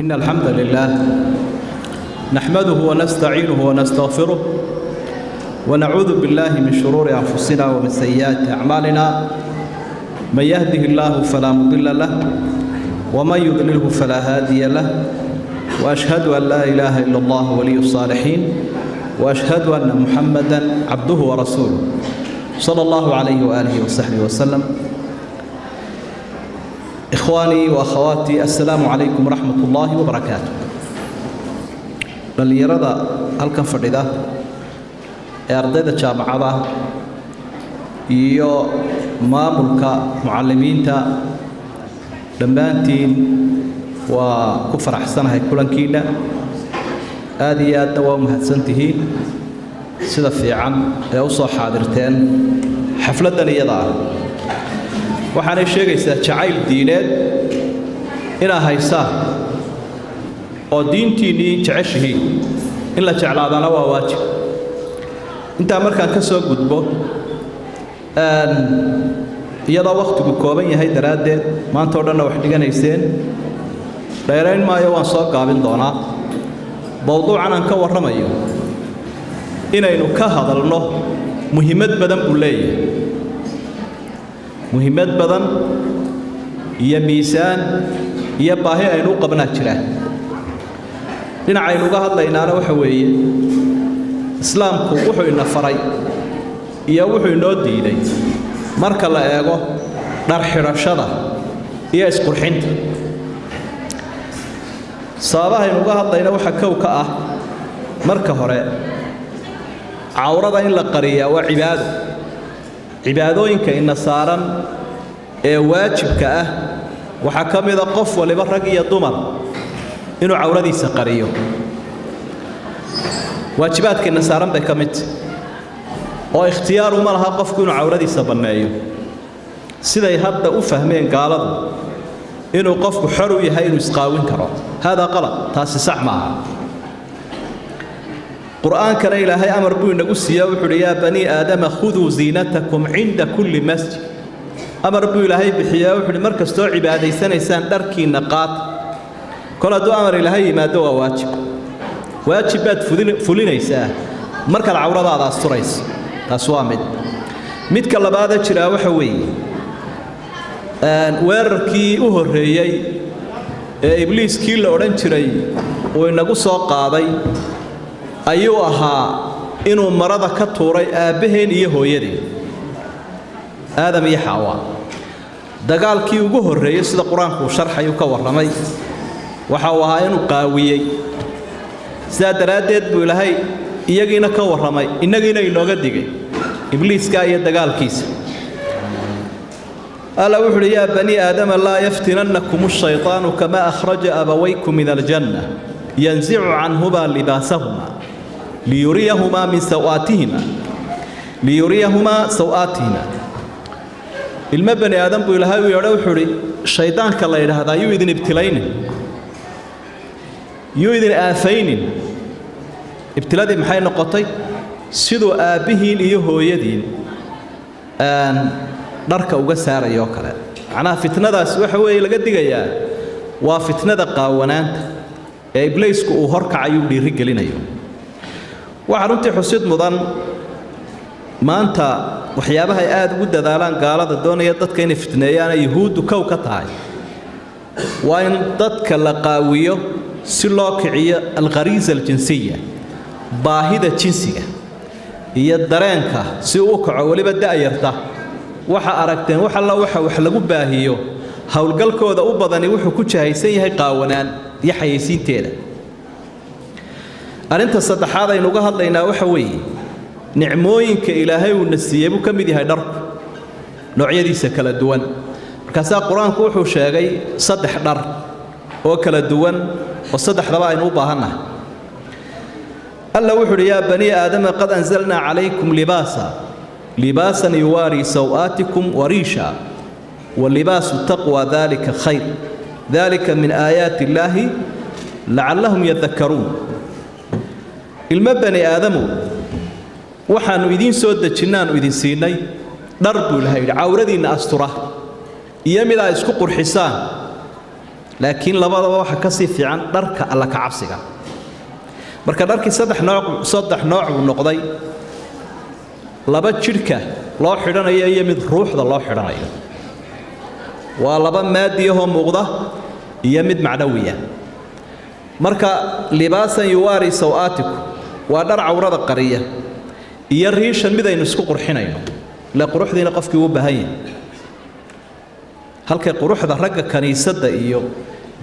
إن الحمد لله نحمده ونستعينه ونستغفره ونعوذ بالله من شرور أنفسنا ومن سيئات أعمالنا، من يهده الله فلا مضل له ومن يضلله فلا هادي له، وأشهد أن لا إله إلا الله ولي الصالحين، وأشهد أن محمدا عبده ورسوله صلى الله عليه وآله وصحبه وسلم. إخواني وأخواتي، السلام عليكم ورحمة الله وبركاته. Dhallinyarada halkan fadhida ee ardayda jaamacada iyo maamulka, mucallimiinta, dhammaantiin waa ku faraxsanahay kulankiinna. Aad iyo aadna waa u mahadsan tihiin sida fiican ee u soo xaadirteen xafladdan iyada ah. Waxaanay sheegaysaa jacayl diineed inaa haysaan oo diintiinnii jeceshihiin. In la jeclaadana waa waajib. Intaa markaan ka soo gudbo, iyadoo wakhtigu kooban yahay daraaddeed, maanta o dhanna wax dhiganayseen, dheerayn maayo, waan soo gaabin doonaa. Mowduucan aan ka warramayo inaynu ka hadalno muhiimad badan buu leeyahay, muhiimad badan iyo miisaan iyo baahi aynu u qabnaa jiraan. Dhinacaynu uga hadlaynaana waxa weeye Islaamku wuxuu ina faray iyo wuxuu inoo diiday marka la eego dhar xidhashada iyo isqurxinta. Sababahaynu uga hadlayna waxaa kow ka ah, marka hore, cawrada in la qariyaa waa cibaado. Cibaadooyinka ina saaran ee waajibka ah waxaa ka mida qof waliba, rag iyo dumar, inuu cawradiisa qariyo. Waajibaadka ina saaran bay ka mid tahy, oo ikhtiyaaruma laha qofku inuu cawradiisa banneeyo, siday hadda u fahmeen gaaladu, inuu qofku xor u yahay inuu isqaawin karo. Haadaa qalad, taasi sax maaha. Qur'aankana Ilaahay amar buu inagu siiya. Wuxuu uhi: "Yaa banii Aadama, khuduu ziinatakum cinda kulli masjid." Amar buu Ilaahay bixiyaa. Wuxu uhi: mar kastoo cibaadaysanaysaan, dharkiinna qaata. Kol hadduu amar Ilaahay yimaado, waa waajib. Waajib baad fulinaysaa markaad cawradaada asturayso. Taas waa mid. Midka labaadee jiraa waxa weeye weerarkii u horreeyey ee Ibliiskii la odhan jiray uu inagu soo qaaday ayuu ahaa inuu marada ka tuuray aabbaheen iyo hooyadeen, Aadam iyo Xaawa. Dagaalkii ugu horreeyey, sida Qur-aanku uu sharxayu ka warramay, waxa uu ahaa inuu qaawiyey. Sidaa daraaddeed buu Ilaahay iyagiina ka warramay, innagiina inooga digay Ibliiska iyo dagaalkiisa. Alla wuxu uhi: "Yaa banii Aadama, laa yaftinannakum ashaytaanu kamaa akhraja abawaykum min aljanna, yanzicu canhumaa libaasahuma liyuriyahumaa min sawaatihima, liyuriyahumaa saw-aatihima." Ilmo bani aadam buu Ilaahay u yeedho. Wuxuu idhi: shaydaanka la yidhaahdaa yuu idin ibtilaynin, yuu idin aafaynin. Ibtiladii maxay noqotay? Siduu aabbihiin iyo hooyadiin dharka uga saaraya oo kale. Macnaha fitnadaasi waxa weeye laga digayaa waa fitnada qaawanaanta ee Ibliisku uu horkacayuu dhiiri gelinayo. Waxaa runtii xusid mudan, maanta waxyaabaha ay aada ugu dadaalaan gaalada doonaya dadka inay fitneeyaana, Yuhuuddu kow ka tahay, waa in dadka la qaawiyo si loo kiciyo alghariisa aljinsiya, baahida jinsiga iyo dareenka si uu u kaco, weliba da'yarta. Waxa aragteen, wax alla waxa wax lagu baahiyo, howlgalkooda u badani wuxuu ku jahaysan yahay qaawanaan iyo xayeysiinteeda. Arrinta saddexaad aynu uga hadlaynaa waxa weeye nicmooyinka Ilaahay uuna siiyey buu ka mid yahay dharku noocyadiisa kala duwan. Markaasaa Qur-aanku wuxuu sheegay saddex dhar oo kala duwan, oo saddexdaba aynu u baahannahay. Alla wuxuu uhi: "Yaa banii Aadama, qad anzalnaa calaykum libaasa, libaasan yuwaarii saw-aatikum wariisha, walibaasu taqwa dalika khayr, dalika min aayaati illaahi lacallahum yadakkaruun." Ilmo bani aadamu, waxaannu idiin soo dejinnaannu idin siinay dhar, buu Ilahay yidhi, cawradiinna astura iyo mid aa isku qurxisaan. Laakiin labadaba waxa ka sii fiican dharka alla ka cabsiga. Marka dharkii saddex nooc buu noqday, laba jidhka loo xidhanayo iyo mid ruuxda loo xidhanayo. Waa laba maadiyahoo muuqda iyo mid macnawiya. Marka libaasan yuwaari saw-aatiku waa dhar cawrada qariya iyo riishan mid aynu isku qurxinayno, ila quruxdiina qofkii uu baahan yahay. Halkay quruxda ragga kaniisadda iyo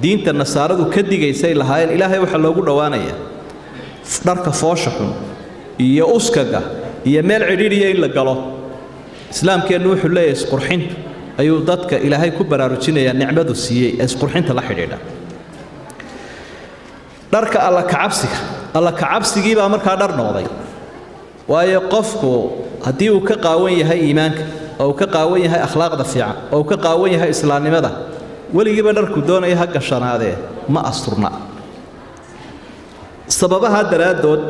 diinta nasaaradu ka digaysay lahaayeen ilaahay waxaa loogu dhowaanayaa dharka foosha xun iyo uskaga iyo meel cidhiidhiya in la galo. Islaamkeennu wuxuu leeyahay isqurxintu ayuu dadka ilaahay ku baraarujinayaa nicmadu siiyey ee isqurxinta la xidhiidha. Dharka alla kacabsiga, alla kacabsigii baa markaa dhar noqday. Waayo qofku haddii uu ka qaawan yahay iimaanka oo uu ka qaawan yahay akhlaaqda fiican oo uu ka qaawan yahay islaamnimada, weligiiba dharku doonaya ha gashanaadee ma asturna. Sababaha daraaddood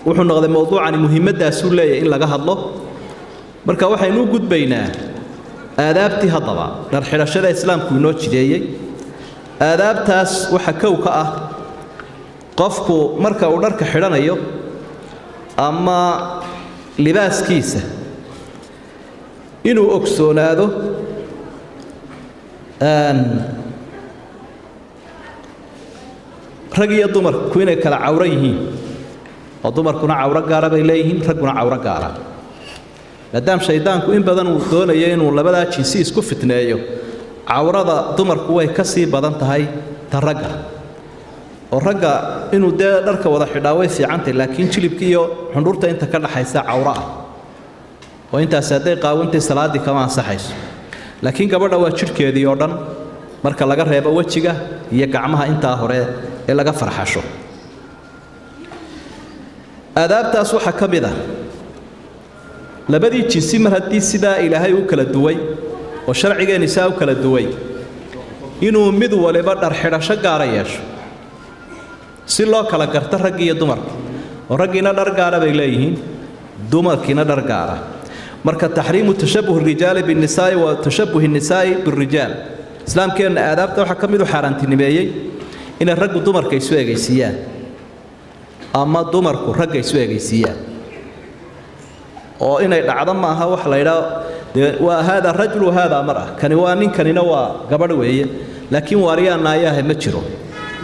wuxuu noqday mowduucani muhiimaddaasuu leeyahay in laga hadlo. Marka waxaynu u gudbaynaa aadaabtii haddaba dhar xidhashada islaamku inoo jideeyey. Aadaabtaas waxa kow ka ah qofku marka uu dharka xidhanayo ama libaaskiisa inuu ogsoonaado rag iyo dumarku inay kala cawro yihiin, oo dumarkuna cawro gaara bay leeyihiin, ragguna cawro gaara. Maadaam shaydaanku in badan uu doonayo inuu labadaa jinsi isku fitneeyo, cawrada dumarku way ka sii badan tahay ta ragga. Oo ragga inuu dee dharka wada xidhaa way fiicantahay, laakiin jilibka iyo xundhurta inta ka dhaxaysa cawro ah, oo intaasi hadday qaawantay salaaddii kama ansaxayso. Laakiin gabadha waa jidhkeedii oo dhan marka laga reebo wejiga iyo gacmaha intaa hore ee laga farxasho. Aadaabtaas waxaa ka mid ah labadii jinsi mar haddii sidaa ilaahay u kala duway oo sharcigeenni saa u kala duway, inuu mid waliba dhar xidhasho gaara yeesho si loo kala garto raggi iyo dumarka. Oo raggiina dhar gaara bay leeyihiin, dumarkiina dhar gaara. Marka taxriimu tashabuh rijaali binnisaa'i wa tashabuhi nisaa'i birijaal. Islaamkeenna aadaabta waxaa ka mid u xaaraantinimeeyey inay raggu dumarka isu egaysiiyaan ama dumarku ragga isu egaysiiyaan, oo inay dhacdo ma aha waxa la yidhaha dee waa haadaa rajul wa haadaa mar'a, kani waa nin, kanina waa gabadh weeye. Laakiin waaryaa naayaahe ma jiro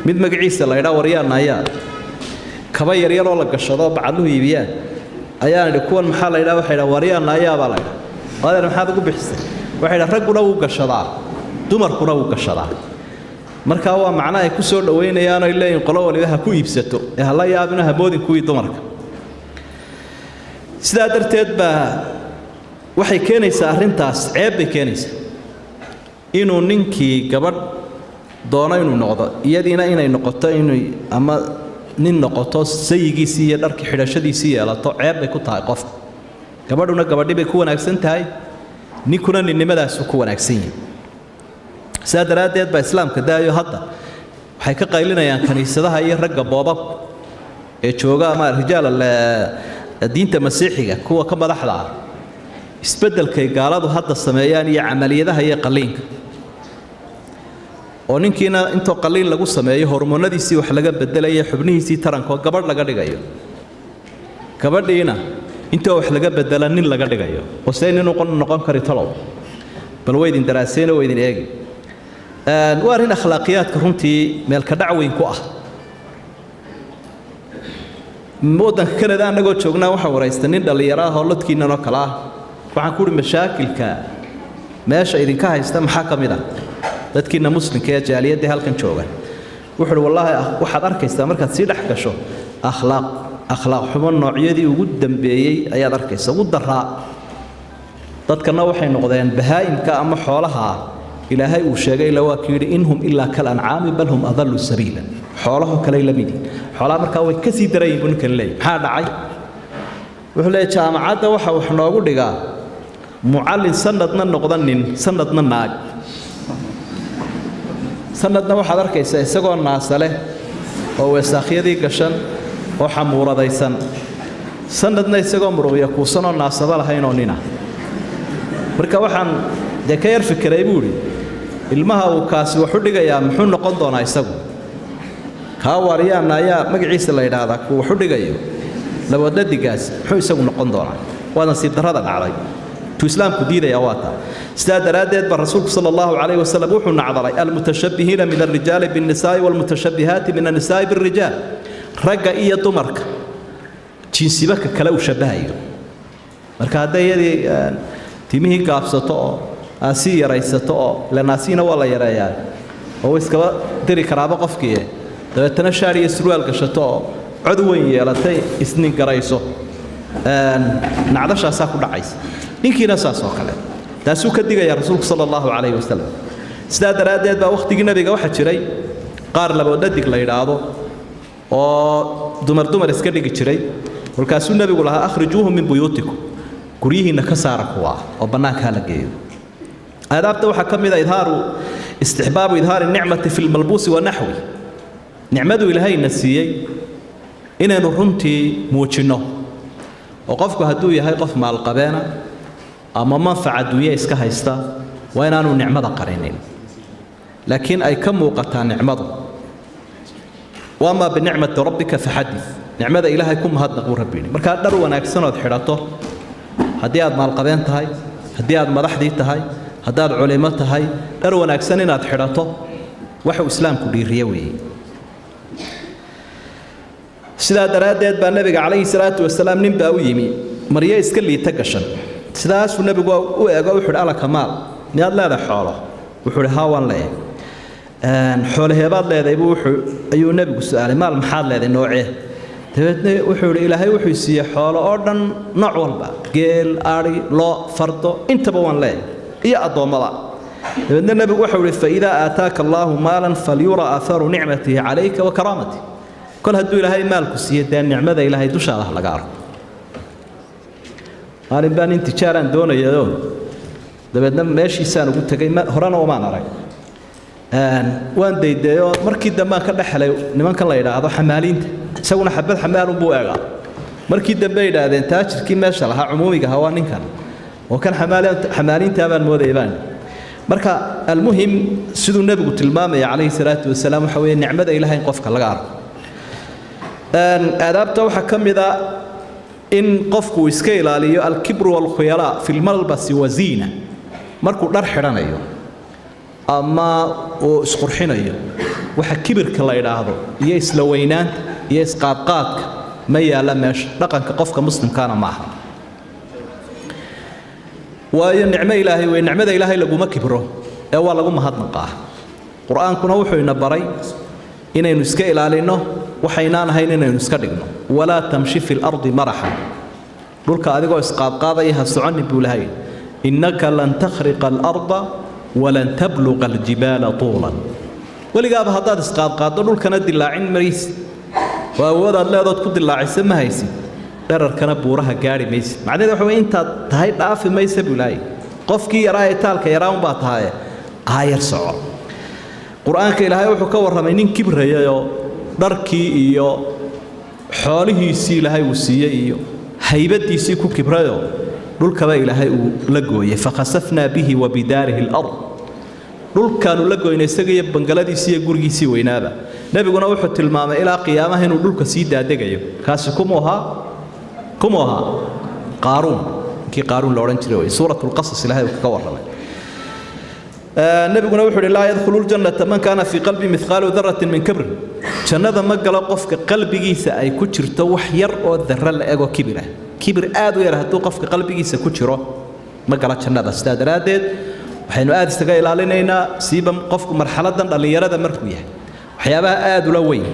mid magaciisa la yidhaha waryaa naayaa. Kaba yaryaroo la gashado bacadluhu iibiyaan ayaan idhi kuwan maxaa la yidhaha? Waxay idhaha waryaa naayaa baa la yidhaha. Adeer maxaad ugu bixisay? Waxay idhaha ragguna wuu gashadaa, dumarkuna wuu gashadaa. Markaa waa macno ay ku soo dhowaynayaan oy leeyihin qolo waliba ha ku iibsato ee hala yaabino hamoodin kuwii dumarka. Sidaa darteed baa waxay keenaysaa arrintaas, ceeb bay keenaysaa inuu ninkii gabadh doono inuu noqdo, iyadiina inay noqoto inay ama nin noqoto, sayigiisii iyo dharkii xidhashadiisii yeelato. Ceeb bay ku tahay qofka. Gabadhuna gabadhi bay ku wanaagsan tahay, ninkuna ninnimadaasuu ku wanaagsan yahay. Sidaa daraaddeed baa islaamka daayo hadda waxay ka qaylinayaan kaniisadaha iyo ragga boobabku ee jooga ama rijaal diinta masiixiga kuwa ka madaxda ah, isbeddelkay gaaladu hadda sameeyaan iyo camaliyadaha iyo qalliinka, oo ninkiina intoo qalliin lagu sameeyo hormoonadiisii wax laga bedelaya, xubnihiisii tarankaoo gabadh laga dhigayo, gabadhiina intoo wax laga bedela nin laga dhigayo. Oo see nin noqon kari talow? Bal waydin daraaseen oo waydin eegi. Waa arrin akhlaaqiyaadka runtii meelka dhac weyn ku ah. Waddanka Canada annagoo joognaa waxaan waraystay nin dhallinyaro ah oo lodkiinnan oo kale ah. Waxaan ku uhi mashaakilka meesha idinka haysta maxaa ka mid ah dadkiinna muslimka ee jaaliyadda halkan jooga? Wuxuu uhi wallaahi waxaad arkaysaa markaad sii dhex gasho akhlaaq xumo noocyadii ugu dambeeyey ayaad arkaysa, ugu daraa. Dadkana waxay noqdeen bahaa'imka ama xoolaha ilaahay uu sheegay, ila waa kii yidhi in hum ilaa kal ancaami bal hum adallu sabiila, xoolahoo kale la mid yihiin. Xoolaha markaa way ka sii daran yihin buu ninkan leeyahy. Maxaa dhacay? Wuxuu leeyahy jaamacadda waxa wax noogu dhigaa mucallin sanadna noqda nin, sanadna naag. Sanadna waxaad arkaysaa isagoo naasa leh oo weesaakyadii gashan oo xamuuradaysan, sanadna isagoo muruqya kuusan oo naasaba lahayn oo nina. Marka waxaan dee ka yar fikiray buu idhi Ilmaha uu kaasi waxu dhigayaa muxuu noqon doonaa isagu? Kaa waaryaanna ayaa magaciisa la yidhaahdaa kuu waxu dhigayo laboodhadigaas, muxuu isagu noqon doonaa? Waa nasiib darrada dhacday tuu islaamku diidaya waa taa. Sidaa daraaddeed ba rasuulku sala allahu calayhi wasalam wuxuu nacdalay almutashabbihiina min alrijaali binnisaai waalmutashabbihaati min annisaa'i birrijaal, ragga iyo dumarka jinsibaka kale uu shabbahayo. Marka hadday iyadii timihii gaabsato oo aasii yaraysato, oo ila naasina waa la yareeyaa oo iskaba diri karaaba qofkii, dabeetana shaar iyo surwaal gashato oo cod weyn yeelatay, isningarayso, nacdashaasaa ku dhacaysa. Ninkiina saas oo kale taasuu ka digaya rasuulku sala allahu calayhi wasalam. Sidaa daraaddeed baa wakhtigii nabiga waxaa jiray qaar laboodhadig la yidhaahdo oo dumar dumar iska dhigi jiray. Kolkaasuu nebigu lahaa: "Akhrijuuhum min buyuutikum", guryihiinna ka saara kuwa oo bannaankaa la geeyo. Aadaabta waxaa ka mid a idhaaru istixbaabu idhaari nicmati fi lmalbuusi wa naxwi. Nicmadu ilaahayna siiyey inaynu runtii muujinno, oo qofku hadduu yahay qof maalqabeena ama manfac adduunye iska haysta, waa inaanu nicmada qarinin, laakiin ay ka muuqataa nicmadu. "Wamaa binicmati rabbika faxadith", nicmada ilaahay ku mahadnaq buu rabbi yidhi. Markaa dhar wanaagsan ood xidhato, haddii aad maalqabeen tahay, haddii aad madaxdii tahay, haddaad culimo tahay, dhar wanaagsan inaad xidhato waxuu islaamku dhiiriye weeye. Sidaa daraaddeed baa nebiga calayhi salaatu wasalaam nin baa u yimi maryo iska liita gashan. Sidaasuu nebigu u eego, wuxuu uhi: "Alaka maal?" Miyaad leedahay xoolo? Wuxuu uhi: "Haa, waan leeyahay." "Xoolaheebaad leedahay?" buu wuxuu ayuu nebigu su'aalay. "Maal maxaad leedahay, noocee?" Dabeedna wuxuu yidhi: "Ilaahay wuxuu siiyey xoolo oo dhan, nooc walba, geel, adhi, lo, fardo, intaba waan leeyahay, iyo addoommada." Dabeedna nebigu wuxuu yidhi: "Faidaa aataaka allaahu maalan falyura aatharu nicmatihi calayka wa karaamatihi." Kol hadduu ilaahay maalku siiyey, dee nicmada ilaahay dushaada ha laga arko. Maalin baa nin tijaaraan doonayaoo dabeedna meeshiisaan ugu tegay. Horena umaan arag, waan daydeeyoo markii dambe aan ka dhex helay nimankan la yidhaahdo xamaaliinta. Isaguna xabad xamaalunbuu eegaa. Markii dambe yidhaahdeen taajirkii meesha lahaa cumuumiga ahaa waa ninkan, oo kan xamaaliintaa baan moodaya baan. Marka almuhim, siduu nebigu tilmaamaya calayhi salaatu wasalaam, waxa weeye nicmada ilahay in qofka laga arko. Aadaabta waxaa ka mid a in qofku iska ilaaliyo alkibru waalkhuyalaa fi lmalbasi waziina. Markuu dhar xidhanayo ama uu isqurxinayo, waxa kibirka la idhaahdo iyo isla weynaanta iyo isqaadqaadka ma yaalla meesha, dhaqanka qofka muslimkaana ma aha. Waayo nicmo ilaahay wey, nicmada ilaahay laguma kibro ee waa lagu mahadnaqaa. Qur-aankuna wuxuu ina baray inaynu iska ilaalinno waxaynaan ahayn inaynu iska dhigno. "Walaa tamshi fi lardi maraxa", dhulka adigoo isqaadqaadaya ha soconin buu lahay. "Innaka lan takhriqa alarda walan tabluqa aljibaala tuulan." Weligaaba haddaad isqaadqaaddo dhulkana dilaacin maysid, oo awoodaad leedood ku dilaacisa ma haysid, dherarkana buuraha gaari maysid. Macnaheed waxa wey intaad tahay dhaafi maysa buu lahay. Qofkii yaraa ee taalka yaraa unbaa tahaye, aayar soco. Qur-aanka ilaahay wuxuu ka warramay nin kibrayayoo dharkii iyo xoolihiisii ilaahay uu siiyey iyo haybadiisii ku kibrayoo dhulkaba ilaahay uu la gooyey. "Fakhasafnaa bihi wa bidaarihi alard", dhulkaanu la goynay isaga iyo bangaladiisii iyo gurigiisii weynaaba. Nebiguna wuxuu tilmaamay ilaa qiyaamaha inuu dhulka sii daadegayo. Kaasi kumuu ahaa? Kumuu ahaa? Qaaruun, ninkii Qaaruun la odhan jiray wey. Suurat lqasas ilaahay uu kaga warramay. Nebiguna wuxuu uhi: "Laa yadkhulu ljannata man kaana fii qalbi mithqaalu daratin min kibrin." Jannada ma galo qofka qalbigiisa ay ku jirto wax yar oo darro la ego kibir ah. Kibir aad u yar hadduu qofka qalbigiisa ku jiro, ma galo jannada. Sidaa daraaddeed waxaynu aad isaga ilaalinaynaa, siiba qofku marxaladan dhallinyarada markuu yahay, waxyaabaha aad ula weyn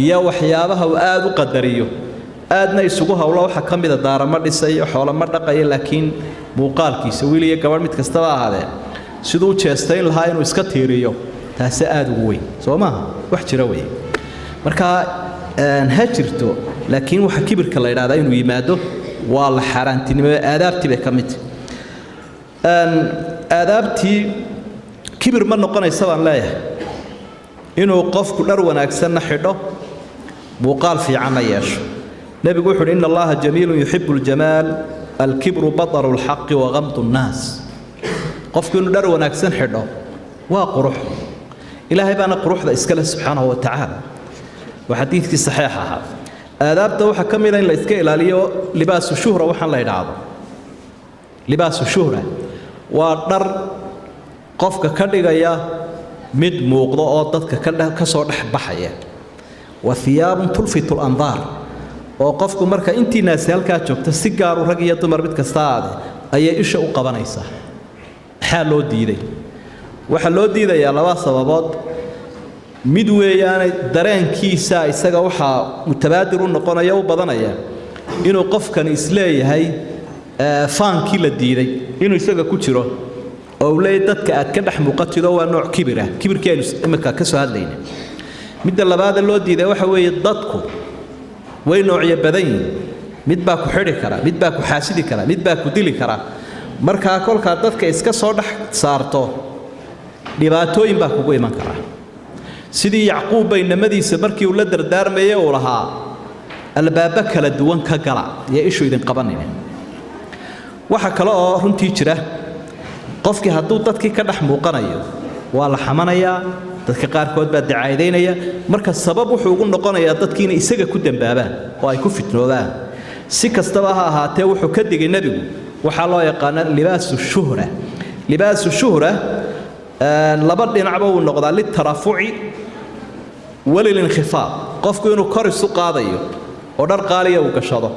iyo waxyaabaha uu aad u qadariyo, aadna isugu howlo. Waxaa ka mida daarama dhisayo, xoolo ma dhaqayo, laakiin muuqaalkiisa, wiil iyo gabadh mid kastaba ahaadee, siduu u jeestayn lahaa inuu iska tiiriyo, taase aada ugu weyn. Soo maaha? Wax jira weeye. Marka ha jirto, laakiin waxa kibirka la yidhahdaa inuu yimaado waa la xaaraantinimo. Aadaabtii bay ka mid tahay. Aadaabtii kibir ma noqonaysa baan leeyahay inuu qofku dhar wanaagsanna xidho, muuqaal fiicanna yeesho. Nebigu wuxu uhi: "Ina allaha jamiilun yuxibu ljamaal, alkibru bataru lxaqi wa gamdu nnaas." Qofku inuu dhar wanaagsan xidho. Waa qurux, Ilaahay baana quruxda iskale subxaanahu wa tacaala. Waa xadiidkii saxiix ahaa. Aadaabta waxaa ka mid a in la iska ilaaliyo libaasu shuhra. Waxaan la idhaahdo libaasu shuhra waa dhar qofka ka dhigaya mid muuqdo oo dadka ka soo dhex baxaya. Wa hiyaabun tulfitu landaar, oo qofku marka intii naasi halkaa joogta si gaaru, rag iyo dumar mid kasta aade, ayay isha u qabanaysaa. Maxaa loo diiday? Waxaa loo diidayaa laba sababood. Mid weeyaane, dareenkiisa isaga waxaa mutabaadir u noqonaya, u badanaya, inuu qofkani isleeyahay faankii la diiday inuu isaga ku jiro, oo uu leeyahy dadka aad ka dhex muuqatidoo waa nooc kibira, kibirkii aynu imika ka soo hadlayna. Midda labaada loo diiday waxa weeye, dadku way noocyo badan yihiin. Mid baa ku xidhi kara, mid baa ku xaasidi kara, mid baa ku dili kara. Markaa kolkaa dadka iska soo dhex saarto, dhibaatooyin baa kugu iman karaa. Sidii Yacquub bay namadiisa markii uu la dardaarmayay uu lahaa, albaabo kala duwan ka gala iyo ishu idin qabanine. Waxa kale oo runtii jira, qofkii hadduu dadkii ka dhex muuqanayo, waa la xamanayaa, dadka qaarkood baa dacaydaynaya. Marka sabab wuxuu ugu noqonayaa dadkii inay isaga ku dambaabaan oo ay ku fitnoobaan. Si kastaba ha ahaatee, wuxuu ka digay nebigu waxaa loo yaqaana libaasu shuhra. Libaasu shuhra laba dhinacba wuu noqdaa, litarafuci walilinkhifaad. Qofku inuu kor isu qaadayo oo dhar qaaliya uu gashado,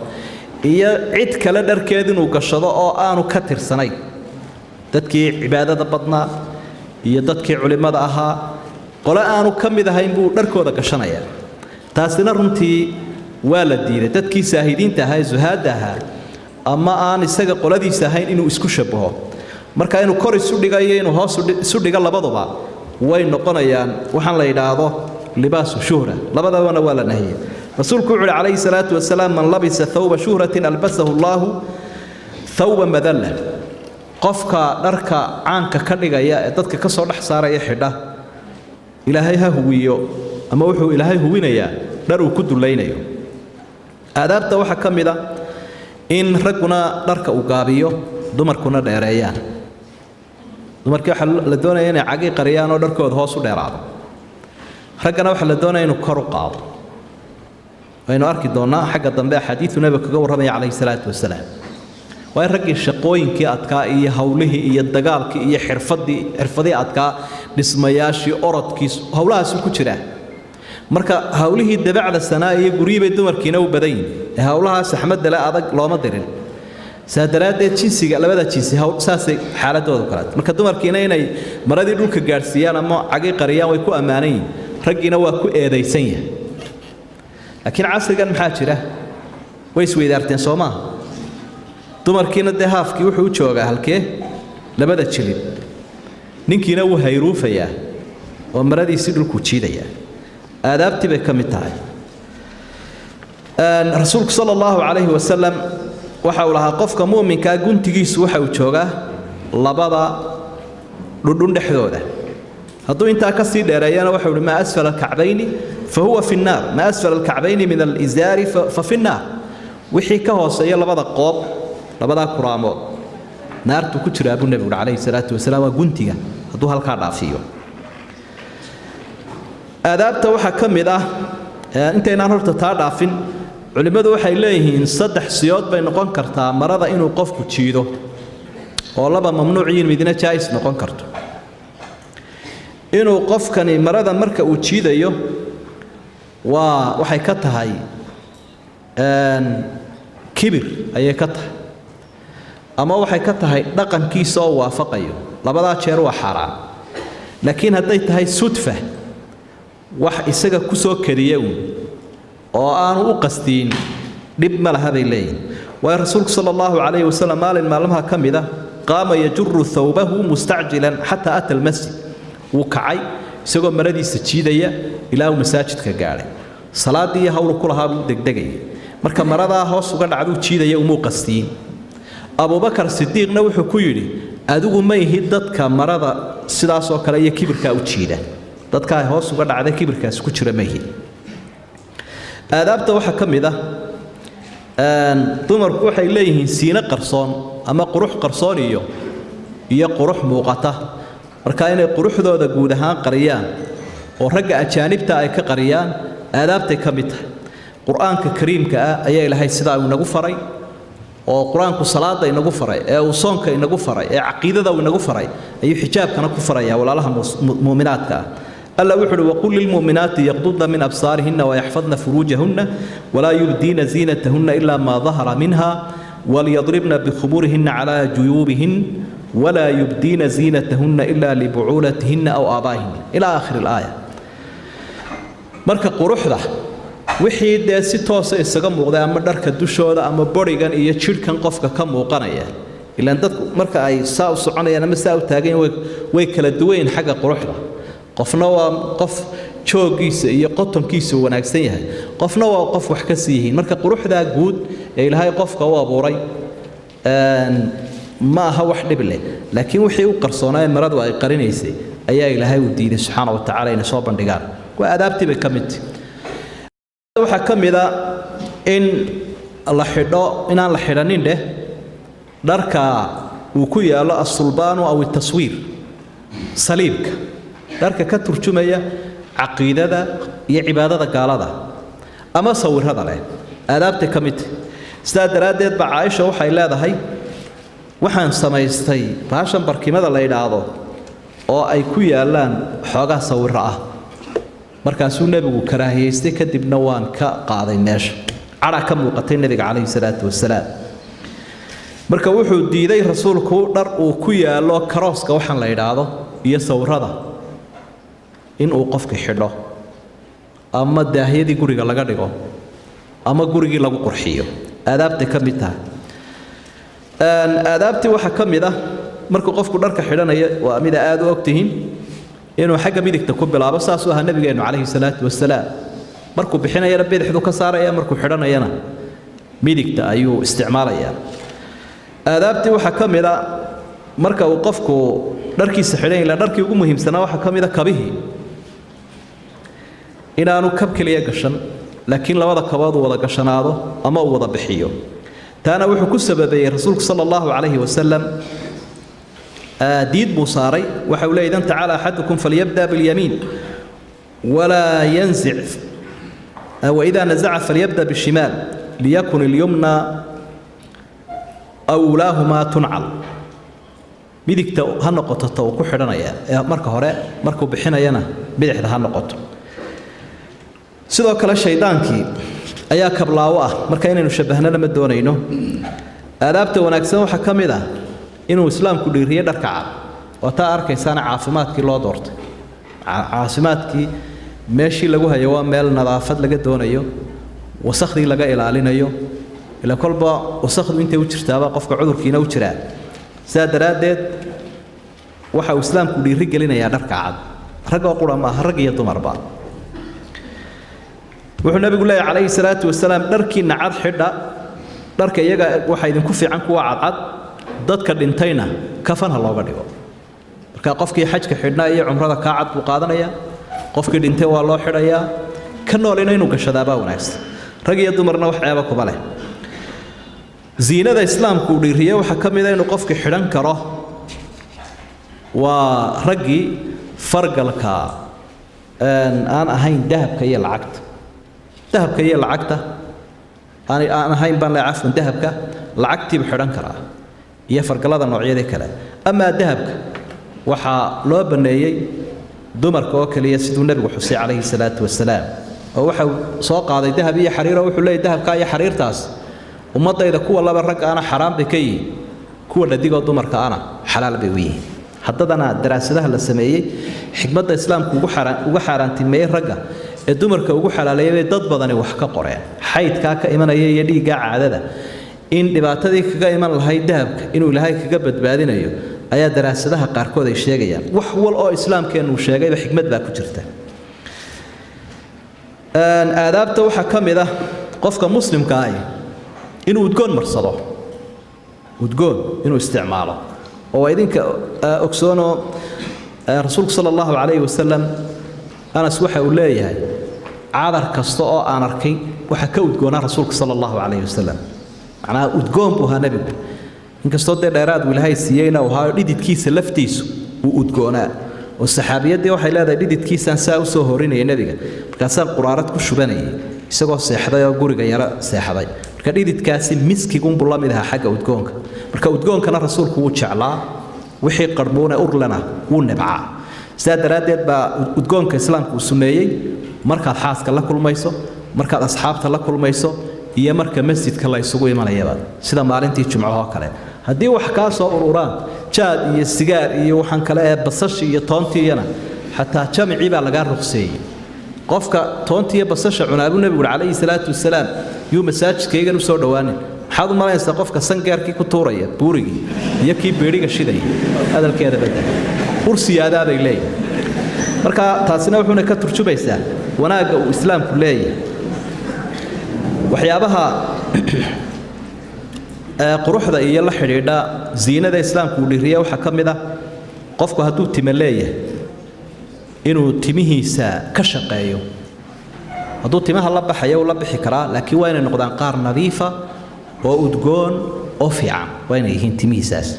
iyo cid kale dharkeed inuu gashado oo aanu ka tirsanayn, dadkii cibaadada badnaa iyo dadkii culimmada ahaa, qole aanu ka mid ahayn buu dharkooda gashanayaa. Taasina runtii waa la diiday. Dadkii saahidiinta ahaa ee zuhaadda ahaa ama aan isaga qoladiisa ahayn inuu isku shabaho. Marka inuu kor isu dhigo iyo inuu hoos isu dhigo, labaduba way noqonayaan waxaan la yidhaahdo libaasu shuhra, labadabana waa la nahiyey. Rasuulku wuxu uhi calayhi salaatu wasalaam: man labisa thawba shuhratin albasahu Allaahu thawba madalla. Qofka dharka caanka ka dhigaya ee dadka ka soo dhex saaraya xidha, Ilaahay ha huwiyo, ama wuxuu Ilaahay huwinayaa dhar uu ku dulaynayo. Aadaabta waxaa ka mid a in ragguna dharka uu gaabiyo, dumarkuna dheereeyaan. Dumarkii waxaa la doonaya inay cagii qariyaan oo dharkooda hoos u dheeraado. Raggana waxaa la doonaya inuu kor u qaado. Waynu arki doonnaa xagga dambe axaadiidu nebiga kaga warramaya calayhi salaatu wasalaam. Waa in raggii shaqooyinkii adkaa iyo howlihii iyo dagaalkii iyo xirfadii, xirfadii adkaa, dhismayaashii, orodkii, howlahaasu ku jiraa. Marka howlihii dabacda sanaa iyo guryihii bay dumarkiina u badan yihin, ee howlahaa saxmadda le adag looma dirin. Saa daraaddeed jinsiga, labada jinsi saasay xaaladoodu kala. Marka dumarkiina inay maradii dhulka gaadhsiiyaan ama cagi qariyaan way ku ammaanan yihin, raggiina waa ku eedaysan yahay. Laakiin casrigan maxaa jira? Way isweydaarteen, soo maaha? Dumarkiina dee haafkii wuxuu u joogaa halkee? Labada jilib. Ninkiina wuu hayruufayaa oo maradiisii dhulkuu jiidayaa. Aadaabtii bay ka mid tahay. Rasuulku sala Allahu calayhi wasalam waxa uu lahaa, qofka mu'minkaa guntigiisu waxa uu joogaa labada dhudhun dhexdooda. Hadduu intaa ka sii dheereeyana, waxau uhi: maa asfala alkacbayni fa huwa fi nnaar, maa asfala alkacbayni min alizaari fa fi nnaar. Wixii ka hooseeya labada qoob, labadaa kuraamood, naartuu ku jiraa, buu nebigu uhi calayhi salaatu wasalaam. Waa guntiga hadduu halkaa dhaafiyo. Aadaabta waxaa ka mid ah, intaynaan horta taa dhaafin, culimmadu waxay leeyihiin saddex siyood bay noqon kartaa marada inuu qofku jiido, oo laba mamnuuc yihiin, midna jaa'is noqon karto. Inuu qofkani marada marka uu jiidayo, waa waxay ka tahay kibir ayay ka tahay, ama waxay ka tahay dhaqankiisa oo waafaqayo, labadaa jeer waa xaaraan. Laakiin hadday tahay sudfa, wax isaga ku soo kadiya uun oo aanu u qastiin, dhib ma laha, bay leeyihin. Waayo, rasuulku sala Allahu calayhi wasalam maalin maalmaha ka mid a qaama yajuru thawbahu mustacjilan xataa ata almasjid. Wuu kacay isagoo maradiisa jiidaya ilaa uu masaajidka gaadhay. Salaaddii iyo hawlu ku lahaa buu degdegayay. Marka maradaa hoos uga dhacduu jiidaya, umuu qastiin. Abubakar Sidiiqna wuxuu ku yidhi: adigu ma ihi dadka marada sidaasoo kale iyo kibirkaa u jiida, dadka ay hoos uga dhacday kibirkaasi ku jira ma ihi. Aadaabta waxaa ka mid ah, dumarku waxay leeyihiin siino qarsoon ama qurux qarsoon iyo qurux muuqata. Marka inay quruxdooda guud ahaan qariyaan oo ragga ajaanibta ay ka qariyaan aadaabtay ka mid tahay. Qur-aanka kariimka ah ayaa Ilaahay sidaa uu inagu faray, oo qur-aanku salaada inagu faray, ee uu soonka inagu faray, ee caqiidada uu inagu faray, ayuu xijaabkana ku farayaa walaalaha mu'minaadka ah. Alla wuxuu uhi: waqul lilmu'minaati yaqdudna min absaarihinna wayaxfadna furuujahunna walaa yubdiina ziinatahunna ilaa maa dahara minha waliyadribna bikhumurihinna calaa juyuubihin walaa yubdiina ziinatahunna ilaa libucuulatihinna aw aabaa'ihinna, ilaa aakhiri alaaya. Marka quruxda wixii dee si toosa isaga muuqday, ama dharka dushooda ama borigan iyo jidhkan qofka ka muuqanaya, ilaan dadku marka ay saa u soconayaan ama saa u taagan way kala duwayn xagga quruxda. Qofna waa qof jooggiisa iyo qotonkiisa wanaagsan yahay, qofna waa qof wax ka sii yihiin. Marka quruxdaa guud ee Ilaahay qofka u abuuray ma aha wax dhib leh, laakiin wixii u qarsoonaa ee maradu ay qarinaysay ayaa Ilaahay uu diiday subxaana wa tacaala inay soo bandhigaan. Waa aadaabtii bay ka mid tahi. Waxaa ka mid a in la xidho, inaan la xidhanin dheh, dharka uu ku yaallo asulbaanu aw itaswiir, saliibka, dharka ka turjumaya caqiidada iyo cibaadada gaalada ama sawirada leh, aadaabtay ka mid tahi. Sidaa daraaddeed ba Caaisha waxay leedahay: waxaan samaystay baashan barkimada la yidhaahdo oo ay ku yaallaan xoogaa sawiro ah. Markaasuu nebigu karaahiyaystay, kadibna waan ka qaaday meesha. Cadha ka muuqatay nebiga calayhi salaatu wasalaam. Marka wuxuu diiday rasuulku dhar uu ku yaallo karooska waxaan la yidhaahdo iyo sawirada inuu qofki xidho, ama daahyadii guriga laga dhigo, ama gurigii lagu qurxiyo. Aadaabtay ka mid tahay. Aadaabtii waxaa ka mid ah, markuu qofku dharka xidhanayo, waa mida aada u ogtihiin, inuu xagga midigta ku bilaabo. Saasuu ahaa nabigeennu calayhi salaatu wasalaam. Markuu bixinayana bidixdu ka saaraya, markuu xidhanayana midigta ayuu isticmaalayaa. Aadaabtii waxaa ka mid a, marka uu qofku dharkiisa xidhan yahay, dharkii ugu muhiimsanaa waxaa ka mid a kabihii, inaanu kab keliya gashan, laakiin labada kabood uu wada gashanaado ama uu wada bixiyo. Taana wuxuu ku sababeeyey rasuulku sala allahu calayhi wasalam, diid buu saaray. Waxa uu leeyay: ida intacala axadukum falyabda bilyamiin walaa yanzic, waida nazaca falyabda bishimaal, liyakun ilyumna awlaahumaa tuncal. Midigta ha noqoto ta uu ku xidhanaya ee marka hore, markuu bixinayana bidixda ha noqoto. Sidoo kale shaydaankii ayaa kablaawo ah, marka inaynu shabahnana ma doonayno. Aadaabta wanaagsan waxaa ka mid ah inuu islaamku dhiiriye dharka cad, oo taa arkaysaana caafimaadkii loo doortay. Caafimaadkii meeshii lagu hayo waa meel nadaafad laga doonayo, wasakhdii laga ilaalinayo, ila kolba wasakhdu intay u jirtaaba qofka cudurkiina u jiraa. Sidaa daraaddeed waxa uu islaamku dhiiri gelinayaa dharka cad, ragoo qura maaha, rag iyo dumarba. Wuxuu nabigu leeyahy calayhi salaatu wasalaam: dharkiinna cad xidha, dharka iyaga waxaa idinku fiican kuwa cadcad, dadka dhintayna kafan ha looga dhigo. Marka qofkii xajka xidhnaa iyo cumrada kaa cad buu qaadanayaa, qofkii dhintay waa loo xidhayaa, ka noolina inuu gashadaabaa wanaagsan. Rag iyo dumarna wax ceeba kuma leh. Ziinada islaamku uu dhiiriye waxaa ka mid a inuu qofkii xidhan karo, waa raggii, fargalka aan ahayn dahabka iyo lacagta, dahabka iyo lacagta aan ahayn baan le, cafwan, dahabka lacagtiibu xidhan karaa iyo fargalada noocyadii kale. Amaa dahabka waxaa loo banneeyey dumarka oo keliya, siduu nebigu xusay calayhi salaatu wasalaam, oo waxa uu soo qaaday dahab iyo xariir, oo wuxuu leeyahy: dahabkaa iyo xariirtaas ummadayda kuwa laba ragga ana xaraam bay ka yihiin, kuwa dhadigoo dumarka ana xalaal bay u yihiin. Haddadana daraasadaha la sameeyey, xikmadda islaamku uga xaaraantimeeyey ragga ee dumarka ugu xalaaleeyay bay dad badani wax ka qoreen. Xaydkaa ka imanaya iyo dhiiggaa caadada in dhibaatadii kaga iman lahayd dahabka inuu Ilaahay kaga badbaadinayo ayaa daraasadaha qaarkood ay sheegayaan. Wax wal oo islaamkeennu sheegayba xikmad baa ku jirta. Aadaabta waxaa ka mid ah qofka muslimka ahi inuu udgoon marsado, udgoon inuu isticmaalo, oo waa idinka ogsoonoo rasuulku sala allahu calayhi wasalam, Anas waxa uu leeyahay: cadar kasta oo aan arkay waxaa ka udgoonaa rasuulka sala allahu calayhi wasalam. Macnaha udgoon buu ahaa nebigu, inkastoo dee dheeraad uu Ilaahay siiyeyna uu ahaayo dhididkiisa laftiisu uu Wuu udgoonaa oo saxaabiyaddii waxay leedahay dhididkiisaan saa usoo horinayay nebiga, markaasaan quraarad ku shubanayay isagoo seexday oo guriga yaro seexday. Marka dhididkaasi miskigunbuu la mid ahaa xagga udgoonka. Marka udgoonkana rasuulku wuu jeclaa, wixii qarmuune urlena wuu nibcaa. Sidaa daraaddeed baa udgoonka islaamku uu suneeyey markaad xaaska la kulmayso, markaad asxaabta la kulmayso iyo marka masjidka la isugu imanayaba, sida maalintii jumcahoo kale. Haddii wax kaa soo ururaan, jaad iyo sigaar iyo waxaan kale ee basashi iyo toontiiyana, xataa jamicii baa lagaa ruqseeyey. Qofka toontiiyo basasha cunaabuu nebigu uhi calayhi salaatu wasalaam yuu masaajidkaygan u soo dhowaanin. Maxaad u malaynaysaa qofka sangaarkii ku tuuraya buurigii iyo kii beedhiga shidaya? Hadalkeeda badda ursiyaadaabay leeyihin. Marka taasina wuxuuna ka turjumaysaa wanaagga uu islaamku leeyahay. Waxyaabaha quruxda iyo la xidhiidha ziinada islaamku uu dhiriya waxaa ka mid ah qofku hadduu time leeyahay inuu timihiisa ka shaqeeyo. Hadduu timaha la baxayo, uu la bixi karaa, laakiin waa inay noqdaan qaar nadiifa oo udgoon oo fiican waa inay yihiin timihiisaas.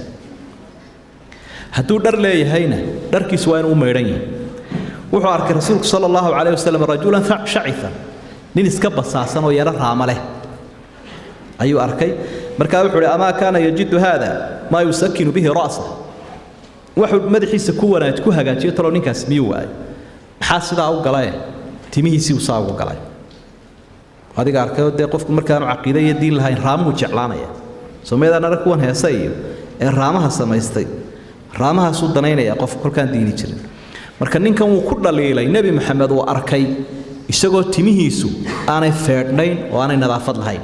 Hadduu dhar leeyahayna, dharkiisu waa inuu u maydhan yahay. Wuxuu arkay rasuulku sala allahu calayh wasalam rajulan shacifan, nin iska basaasan oo yaro raama leh ayuu arkay. Markaa wuxuu uhi: amaa kaana yajidu haada maa yusakinu bihi ra'sa? Wuxuu madaxiisa ku wanaaj ku hagaajiyo talow ninkaas miyuu waayay? Maxaa sidaa u galaye timihiisii uu saa ugu galay? Adiga arkayoo dee qofku markaanu caqiide iyo diin lahayn raamuhu jeclaanaya. Soomaydaan arag kuwan heesa iyo ee raamaha samaystay? Raamahaasuu danaynaya qofku kolkaan diini jirin. Marka ninkan wuu ku dhaliilay nebi Maxamed uu arkay isagoo timihiisu aanay feedhnayn oo aanay nadaafad lahayn.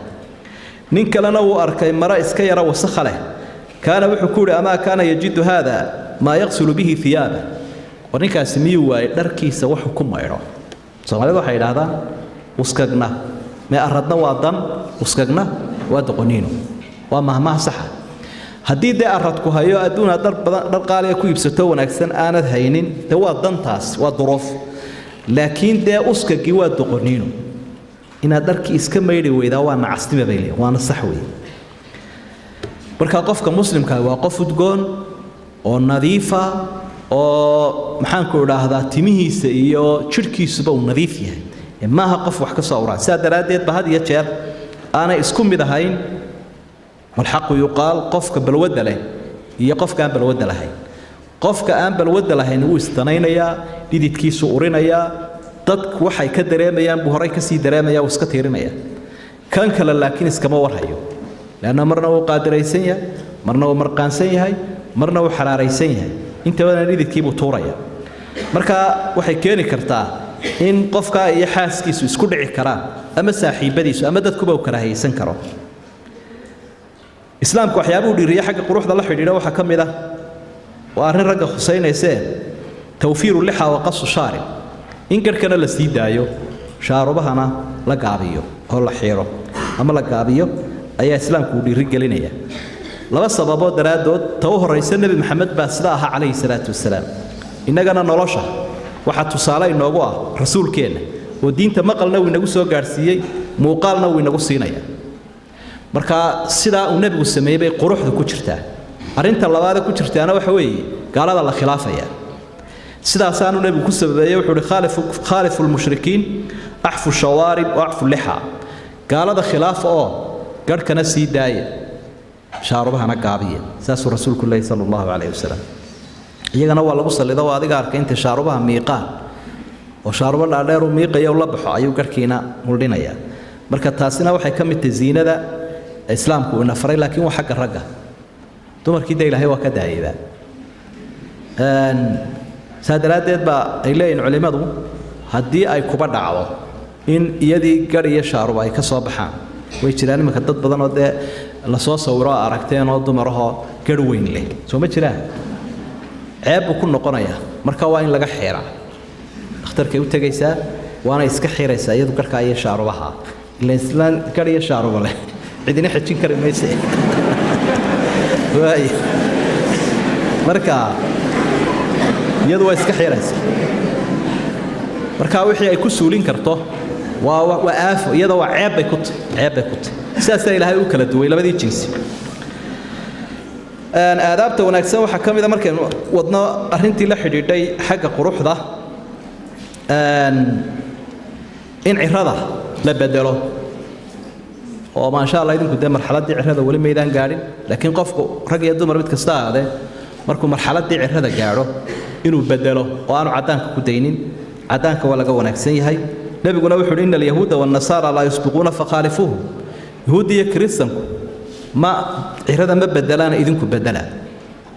Nin kalena wuu arkay mare iska yara wasakha leh. Kaana wuxuu ku yidhi: amaa kaana yajidu haada maa yaqsulu bihi hiyaaba? War ninkaasi miyuu waayay dharkiisa wuxuu ku maydho? Soomaalidu waxay idhaahdaan uskagna mee aradna waa dan, uskagna waa doqoniino. Waa mahmaha saxa. Haddii dee aradku hayo adduun aad dhar badan, dhar qaaliya ku iibsato wanaagsan aanad haynin, dee waa dantaas, waa duruuf. Laakiin dee uskagii waa doqoniino, inaad dharkii iska maydhi weydaa waa nacasnima bay leeyihin, waana sax weeye. Marka qofka muslimka waa qof udgoon oo nadiifa oo maxaanku idhaahdaa timihiisa iyo jidhkiisuba uu nadiif yahay, maaha qof wax ka soo uraa. Sidaa daraaddeed ba had iyo jeer aanay isku mid ahayn, walxaqu yuqaal, qofka balwadda leh iyo qofka aan balwadda lahayn. Qofka aan balwadda lahayn wuu isdanaynayaa, dhididkiisu urinayaa, dadku waxay ka dareemayaan buu horay kasii dareemaya, uu iska tiirinaya. Kan kale laakiin iskama warhayo, leanna marna wuu qaadiraysan yahay, marna wuu marqaansan yahay, marna wuu xaraaraysan yahay, intabadana dhididkiibuu tuuraya. Marka waxay keeni kartaa in qofkaa iyo xaaskiisu isku dhici karaan, ama saaxiibadiisu, ama dadkuba uu karaahiyeysan karo. Islaamku waxyaabuhu dhiiriya xagga quruxda la xidhiidha waxaa ka mid ah, waa arrin ragga khusaynaysee, tawfiiru lixa wa qasu shaarib, in garhkana la sii daayo, shaarubahana la gaabiyo oo la xiiro ama la gaabiyo ayaa islaamku uu dhiirigelinaya laba sababood daraaddood. Ta u horraysa, nebi Maxamed baa sidaa ahaa calayhi salaatu wasalaam. Innagana nolosha waxaa tusaale inoogu ah rasuulkeenna oo diinta maqalna uu inagu soo gaadhsiiyey, muuqaalna uu inagu siinaya. Marka sidaa uu nebigu sameeyey bay quruxdu ku jirtaa. Arrinta labaade ku jirtaana waxa weeye gaalada la khilaafaya. Sidaasaanu nebigu ku sababeeyey. Wuxuu uhi: khaalifu lmushrikiin, axfu shawaarib wa acfu lixa. Gaalada khilaafa oo garhkana sii daaya, shaarubahana gaabiya, saasuu rasuulku leeyahy sala allahu calayhi wasalam. Iyagana waa lagu sallido oo adiga arkay intay shaarubaha miiqaan oo shaarubo dhaadheer uu miiqaya u la baxo ayuu garhkiina muldhinayaa. Marka taasina waxay ka mid tahay ziinada islaamku uu ina faray, laakiin waa xagga ragga. Dumarkii de ilaahay waa ka daayayba. Saa daraaddeed baa ay leeyihin culimmadu, haddii ay kuba dhacdo in iyadii garh iyo shaarub ay ka soo baxaan, way jiraan iminka dad badan oo dee lasoo sawiro oo aragteen oo dumarahoo garh weyn leh, soo ma jiraan? Ceeb buu ku noqonayaa. Marka waa in laga xiiraa, dhakhtarkay u tegaysaa, waana iska xiraysaa iyadu garhkaa iyo shaarubaha. Ila islaan garh iyo shaaruba leh cidina xejin kari mayse. Waay, marka iyadu waa iska xiraysa. Marka wixii ay ku suulin karto waa aafo, iyada waa ceeb bay ku tahy, ceeb bay ku tahy. Sidaasaa ilaahay u kala duway labadii jinsi. Aadaabta wanaagsan waxaa ka mid a, markaynu wadno arrintii la xidhiidhay xagga quruxda, in cirada la bedelo. Oo maasha Allah, idinku dee marxaladdii cirada weli maydaan gaadhin, laakiin qofku rag iyo dumar mid kasta ahaadee, markuu marxaladdii cirada gaadho inuu bedelo oo aanu caddaanka ku daynin. Caddaanka waa laga wanaagsan yahay. Nebiguna wuxuu uhi: "إن اليهود والنصارى لا يصبغون فخالفوهم." Yuhuudda iyo kiristanku ma cirada ma bedelaan, idinku bedela.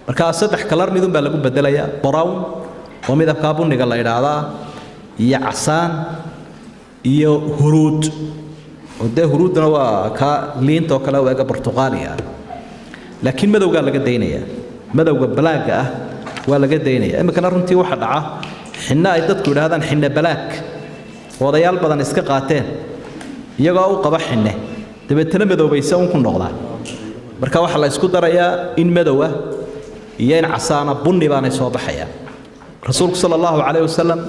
Markaa saddex kalar midun baa lagu bedelayaa: brown oo midabkaa bunniga la idhaahdaa, iyo casaan, iyo huruud, oo dee huruudduna waa kaa liinta oo kale u ega, burtuqaaliga. Laakiin madowgaa laga daynayaa, madowga blackga ah waa laga daynaya. Iminkana runtii waxa dhaca xinno ay dadku yidhaahdaan xinne black, odayaal badan iska qaateen iyagoo u qaba xinne, dabeetana madoobayse un ku noqdaa. Marka waxaa la isku darayaa in madow ah iyo in casaana, bunni baanay soo baxayaan. Rasuulku sala allahu calayhi wasalam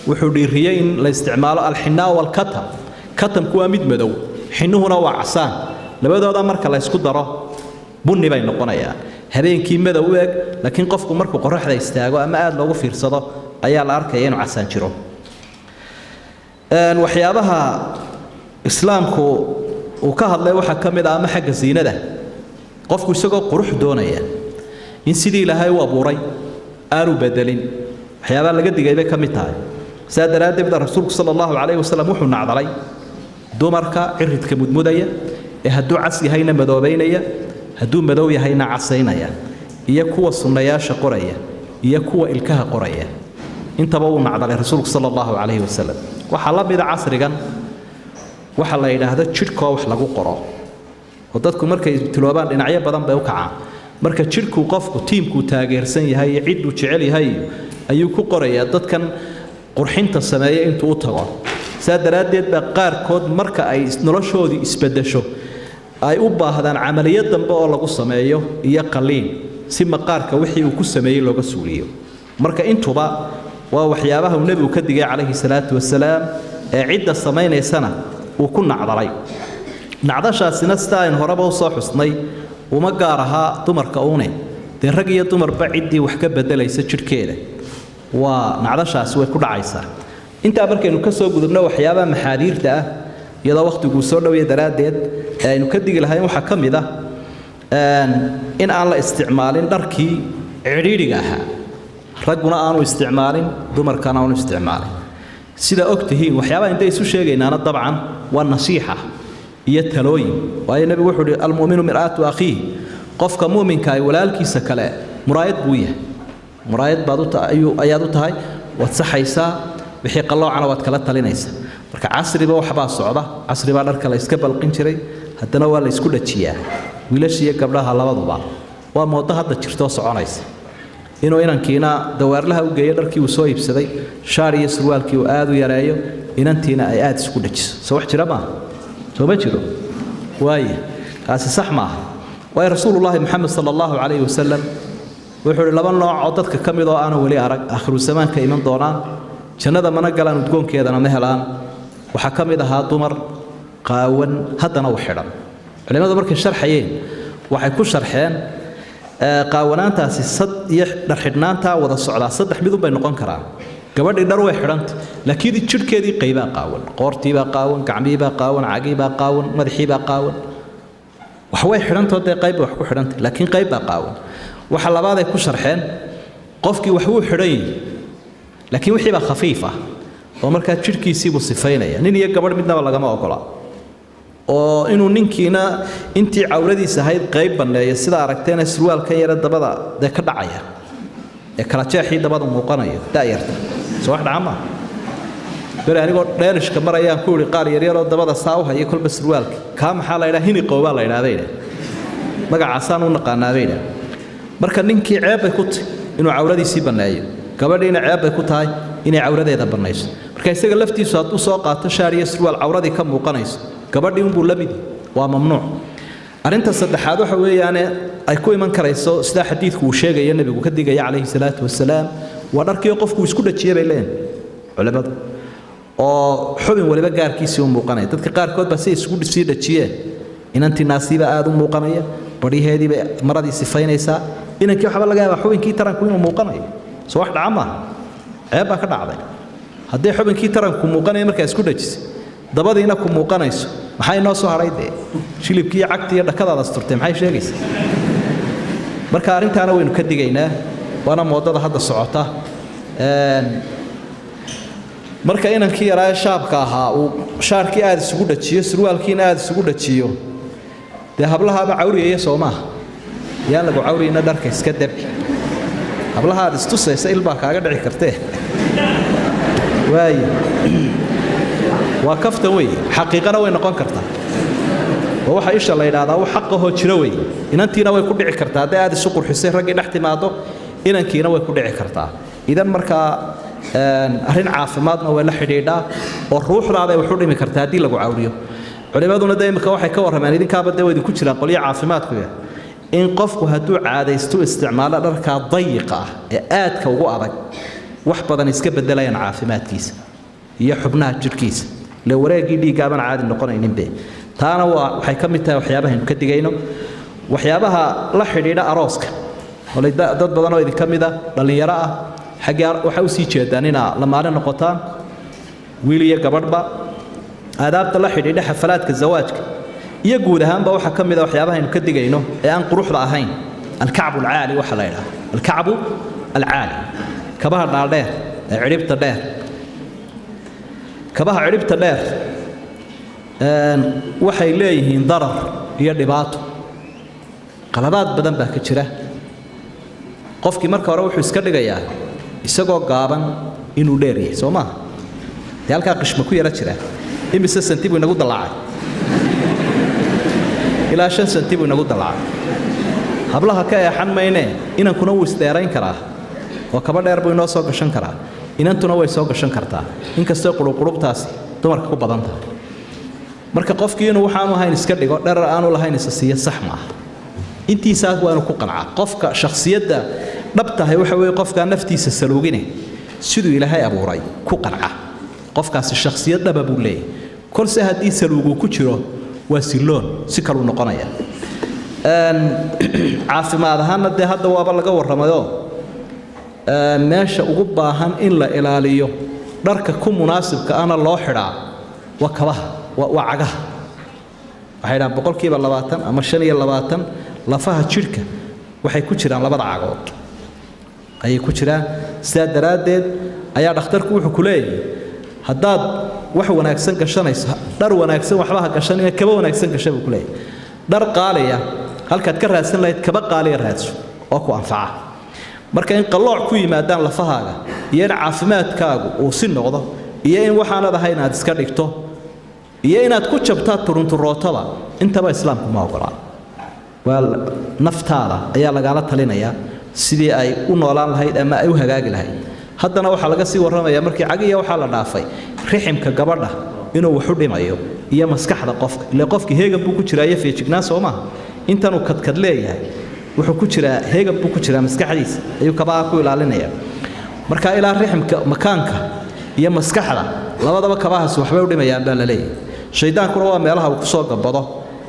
wuxuu dhiiriyey in la isticmaalo الحناء والكتم. Katamku waa mid madow, xinnuhuna waa casaan. Labadooda marka la isku daro bunni bay noqonayaan. Habeenkii madow u eg, laakiin qofku markuu qoraxda istaago ama aada loogu fiirsado ayaa la arkaya inuu casaan jiro. Waxyaabaha islaamku uu ka hadlay waxaa ka mid ah, ama xagga ziinada, qofku isagoo qurux doonaya in sidii Ilaahay u abuuray aanu bedelin. Waxyaabaha laga digay bay ka mid tahay. Saa daraaddeed baa Rasuulku sala allahu calayhi wasalam wuxuu nacdalay dumarka ciridka mudmudaya, ee hadduu cas yahayna madoobaynaya, hadduu madow yahayna casaynaya, iyo kuwa sunnayaasha qoraya, iyo kuwa ilkaha qoraya. Intaba wuu nacdalay Rasuulku sala allahu calayhi wasalam. Waxaa la mida casrigan waxa la yidhaahdo jidhkoo wax lagu qoro, oo dadku markay ibtiloobaan dhinacyo badan bay u kacaan. Marka jidhku qofku tiimkuu taageersan yahay iyo cidduu jecel yahay ayuu ku qorayaa dadkan qurxinta sameeya intuu u tago. Saa daraaddeed baa qaarkood marka ay noloshoodii isbeddesho ay u baahdaan camaliyad dambe oo lagu sameeyo iyo qalliin, si maqaarka wixii uu ku sameeyey looga suuliyo. Marka intuba waa waxyaabaha uu Nebigu ka digay calayhi salaatu wasalaam, ee cidda samaynaysana uu ku nacdalay. Nacdashaasina, sida aynu horeba usoo xusnay, uma gaar ahaa dumarka uune, dee rag iyo dumarba ciddii wax ka beddelaysa jidhkeeda waa nacdashaasi way ku dhacaysaa. Intaa markaynu ka soo gudubno, waxyaabaha maxaadiirta ah, iyadoo wakhtiguu soo dhowya daraaddeed, ee aynu ka digi lahayn waxaa ka mid ah in aan la isticmaalin dharkii cidhiidhiga ahaa, ragguna aanu isticmaalin, dumarkana aanu isticmaalin. Sida og tihiin, waxyaabaha intay isu sheegaynaana dabcan waa nasiixa iyo talooyin, waayo Nebigu wuxuu uhi: "المؤمن مرآة أخيه." Qofka mu'minka ay walaalkiisa kale muraayad buu yahay. Muraayad baad u ayaad u tahay, waad saxaysaa wixii qalloocana, waad kala talinaysaa. Marka casriba waxbaa socda, casribaa dharka la iska balqin jiray, haddana waa la isku dhajiyaa wiilasha iyo gabdhaha labaduba. Waa moodo hadda jirtoo soconaysa inuu inankiina dawaarlaha u geeyo dharkii uu soo iibsaday, shaar iyo surwaalkii uu aad u yareeyo, inantiina ay aad isku dhajiso. Soo wax jira maaha? Soo ma jiro? Waaya, kaasi sax maaha. Waayo, Rasuulullaahi Maxamed sala allahu calayhi wasalam wuxuu uhi: laba nooc oo dadka ka mid oo aanu weli arag aakhiru zamaanka iman doonaan, jannada mana galaan, udgoonkeedana ma helaan. Waxaa ka mid ahaa dumar qaawan haddana u xidhan. Culimmadu markay sharxayeen waxay ku sharxeen qaawanaantaasi sad iyo dharxidhnaantaa wada socdaa saddex midun bay noqon karaan. Gabadhii dhar way xidhantay, laakiin jidhkeedii qaybaa qaawan: qoortiibaa qaawan, gacmihiibaa qaawan, cagiibaa qaawan, madaxiibaa qaawan. Wax way xidhantoo dee qayb wax ku xidhantay, laakiin qayb baa qaawan. Waxa labaad ay ku sharxeen, qofkii wax wuu xidhan yihi, laakiin wixii baa khafiif ah oo markaa jidhkiisiibuu sifaynaya. Nin iyo gabadh midnaba lagama ogola oo inuu ninkiina intii cawradiisa ahayd qayb banneeyo, sida aragteena surwaalkan yare dabada dee ka dhacaya ee kala jeexii dabada muuqanayo da'yarta. Soo wax dhaca maaha? Beri anigoo Dheerishka marayaan ku ihi qaar yaryaroo dabada saa u haya kolba surwaalka kaa, maxaa la idhaha? Hiniqow baa la idhaha bay idhaha, magacaasaan u naqaanaa bay idhaha. Marka ninkii ceeb bay ku tahy inuu cawradiisii banneeyo, gabadhiina ceeb bay ku tahay inay cawradeeda bannayso. Marka isaga laftiisu hadduu soo qaato shaar iyo surwaal cawradii ka muuqanayso, gabadhii unbuu la mid, waa mamnuuc. Arrinta saddexaad waxa weeyaane ay ku iman karayso, sidaa xadiidku uu sheegayo, Nebigu ka digaya calayhi salaatu wasalaam, waa dharkii qofku isku dhajiyay bay leeyihin culimmadu, oo xubin waliba gaarkiisii u muuqanaya. Dadka qaarkood baa si isugu sii dhajiyeen, inantii naasiiba aada u muuqanaya, baryaheediibay maradii sifaynaysaa. Inankii waxba laga yaabaa xubinkii taranku inuu muuqanayo. Soo wax dhaca maaha, ceeb baa ka dhacday. Haddii xubinkii taranku muuqanayo markaa isku dhajisay, dabadiina ku muuqanayso, maxaa inoo soo hadhay? Dee shilibkii iyo cagtii iyo dhakadaada asturtay maxay sheegaysaa? Marka arrintaana waynu ka digaynaa, waana moodada hadda socota. Marka inankii yaraa ee shaabka ahaa uu shaarkii aada isugu dhajiyo, surwaalkiina aada isugu dhajiyo, dee hablahaaba cawriyaya, soo maaha? Yaan lagu cawriyana, dharka iska dabci. Hablaha aad istusaysa ilbaa kaaga dhici kartee. Waaya, waa kaftan wey, xaqiiqana way noqon kartaa. Oo waxa isha la yidhaahdaa wax xaqahoo jiro wey. Inantiina way ku dhici kartaa hadday aad isu qurxisay raggii dhex timaado, inankiina way ku dhici kartaa. Idan markaa arrin caafimaadna way la xidhiidhaa, oo ruuxdaaday wax u dhimi kartaa haddii lagu cawriyo. Culimmaduna dee imika waxay ka warrameen, idinkaaba dee way idinku jiraan qolyo caafimaadku, in qofku hadduu caadaysto isticmaalo dharkaa dayiqa ah ee aadka ugu adag, wax badan iska bedelayaan caafimaadkiisa iyo xubnaha jidhkiisa, ile wareeggii dhiiggaaban caadi noqonayninbe. Taana waa waxay ka mid tahay waxyaabahaynu ka digayno. Waxyaabaha la xidhiidha arooska, olay dad badan oo idinka mid a dhallinyaro ah, xaggee waxay usii jeedaan inaa lamaane noqotaan, wiil iyo gabadhba. Aadaabta la xidhiidha xafalaadka zawaajka iyo guud ahaanba waxaa ka mid a waxyaabahaynu ka digayno ee aan quruxda ahayn alkacbu alcaali. Waxa la yidhaha alkacbu alcaali, kabaha dhaadheer ee cidhibta dheer. Kabaha cidhibta dheer waxay leeyihiin darar iyo dhibaato, qaladaad badan baa ka jira. Qofkii marka hore wuxuu iska dhigayaa isagoo gaaban inuu dheer yahay, soo maaha? Dee halkaa qishma ku yara jira. Imise santi buu inagu dallaacay? Ilaa 5 santi buu inagu dallaacay. Hablaha ka eexan maynee, inankuna wuu isdheerayn karaa oo kaba dheer buu inoo soo gashan karaa, inantuna way soo gashan kartaa, inkastoo qurubqurubtaasi dumarka ku badan tahay. Marka qofkii inuu waxaanu ahayn iska dhigo, dherar aanu lahayn isa siiyo, sax ma aha. Intiisaas waa inuu ku qancaa. Qofka shakhsiyadda dhab tahay waxa weeye qofkaa naftiisa saluugine, siduu Ilaahay abuuray ku qanca. Qofkaasi shakhsiyad dhaba buu leeyahay. Kolse haddii saluugu ku jiro, waa silloon, si kaluu noqonaya. Caafimaad ahaanna dee hadda waaba laga warramayoo, meesha ugu baahan in la ilaaliyo, dharka ku munaasibka ahna loo xidhaa, waa kabaha, waa cagaha. Waxay dhahaan 20% ama 25 lafaha jidhka waxay ku jiraan labada cagood ayay ku jiraan. Sidaa daraaddeed ayaa dhakhtarku wuxuu ku leeyahay, haddaad wax wanaagsan gashanayso, dhar wanaagsan waxba ha gashanina, kaba wanaagsan gasha buu ku leeyahay. Dhar qaaliya halkaad ka raadsan lahayd, kaba qaaliya raadso oo ku anfaca. Marka in qallooc ku yimaadaan lafahaaga, iyo in caafimaadkaagu uu si noqdo, iyo in waxaanad ahayn aad iska dhigto, iyo inaad ku jabtaa turunturootada, intaba Islaamku ma ogolaa. Waa naftaada ayaa lagaala talinayaa sidii ay u noolaan lahayd ama ay u hagaagi lahayd. Haddana waxaa laga sii warramayaa, markii cagiya waxaa la dhaafay, riximka gabadha inuu wax u dhimayo iyo maskaxda qofka. Ile qofkii heegan buu ku jiraa iyo feejignaan, soo maaha? Intanuu kadkad leeyahay wuxuu ku jiraa heegan buu ku jiraa, maskaxdiisa ayuu kabaha ku ilaalinaya. Marka ilaa riximka, makaanka iyo maskaxda labadaba kabahaasi waxbay u dhimayaan baa la leeyahay. Shaydaankuna waa meelaha uu kusoo gabado.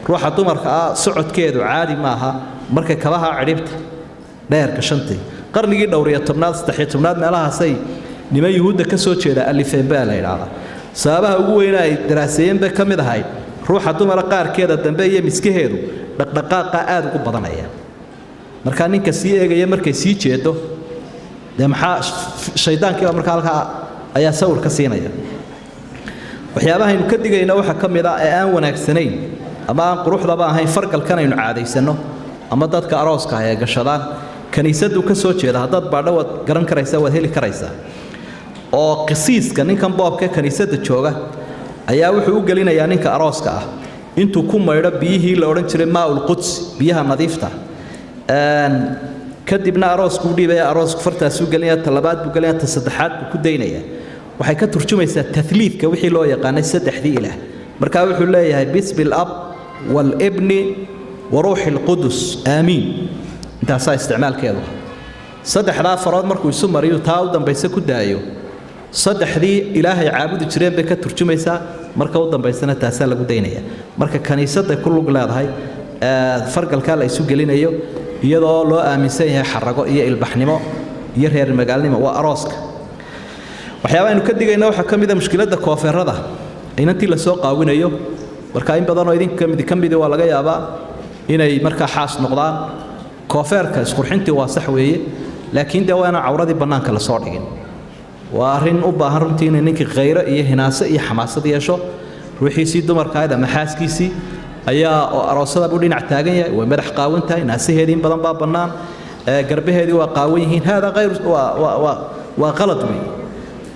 Ruuxa dumarka ah socodkeedu caadi maaha markay kabaha cidhibta dheer gashantay. Qarnigii dhowr iyo tobnaad, 13aad meelahaasay niman Yuhuudda ka soo jeeda alifeen baa la yidhaahdaa. Sababaha ugu weyne ay daraaseeyeen bay ka mid ahayd ruuxa dumara qaarkeeda dambe iyo miskaheedu dhaqdhaqaaqa aada ugu badanaya. Markaa ninka sii eegaya markay sii jeedo, dee maxaa shaydaankiiba markaa halkaa ayaa sawir ka siinaya. Waxyaabahaynu ka digayna waxaa ka mid ah ee aan wanaagsanayn ama aan quruxdaba ahayn fargalkan aynu caadaysanno ama dadka arooska ah ee gashadaan. Kiniisaddu ka soo jeeda, haddaad baadho waad garan karaysaa, waad heli karaysaa. Oo qisiiska ninkan boobka kiniisadda jooga ayaa wuxuu u gelinayaa ninka arooska ah intuu ku maydho biyihii la odhan jiray maaul quds, biyaha nadiifta. Kadibna aroosku u dhiibaya, aroosku fartaasuu gelinaya, ta labaad buu gelinaya, ta saddexaad buu ku daynaya. Waxay ka turjumaysaa tathliidka, wixii loo yaqaanay saddexdii Ilaah. Markaa wuxuu leeyahay: "Bismi alab waalibni wa ruuxi alqudus, aamiin." Intaasaa isticmaalkeedu. Saddexdaa farood markuu isu mariyo, taa u dambayse ku daayo, saddexdii Ilaahay caabudi jireen bay ka turjumaysaa. Marka u dambaysana taasaa lagu daynaya. Marka kaniisadday ku lug leedahay fargalkaa la isu gelinayo. Iyadoo loo aaminsan yahay xarago iyo ilbaxnimo iyo reer magaalnimo, waa arooska. Waxyaaba aynu ka digayna waxaa ka mid a mushkiladda koofeerada, inantii lasoo qaawinayo. Marka in badanoo idinka ka midi waa laga yaabaa inay markaa xaas noqdaan. Koofeerka isqurxintii waa sax weeye, laakiin dee waa inaan cawradii bannaanka lasoo dhigin. Waa arrin u baahan runtii inay ninkii khayro iyo hinaase iyo xamaasad yeesho. Ruuxiisii dumarka ahayd ama xaaskiisii ayaa oo aroosada buu dhinac taagan yahay, way madax qaawan tahay, naasaheedii in badan baa bannaan, garbaheedii waa qaawan yihiin. Haadaa hayr waa qalad wey.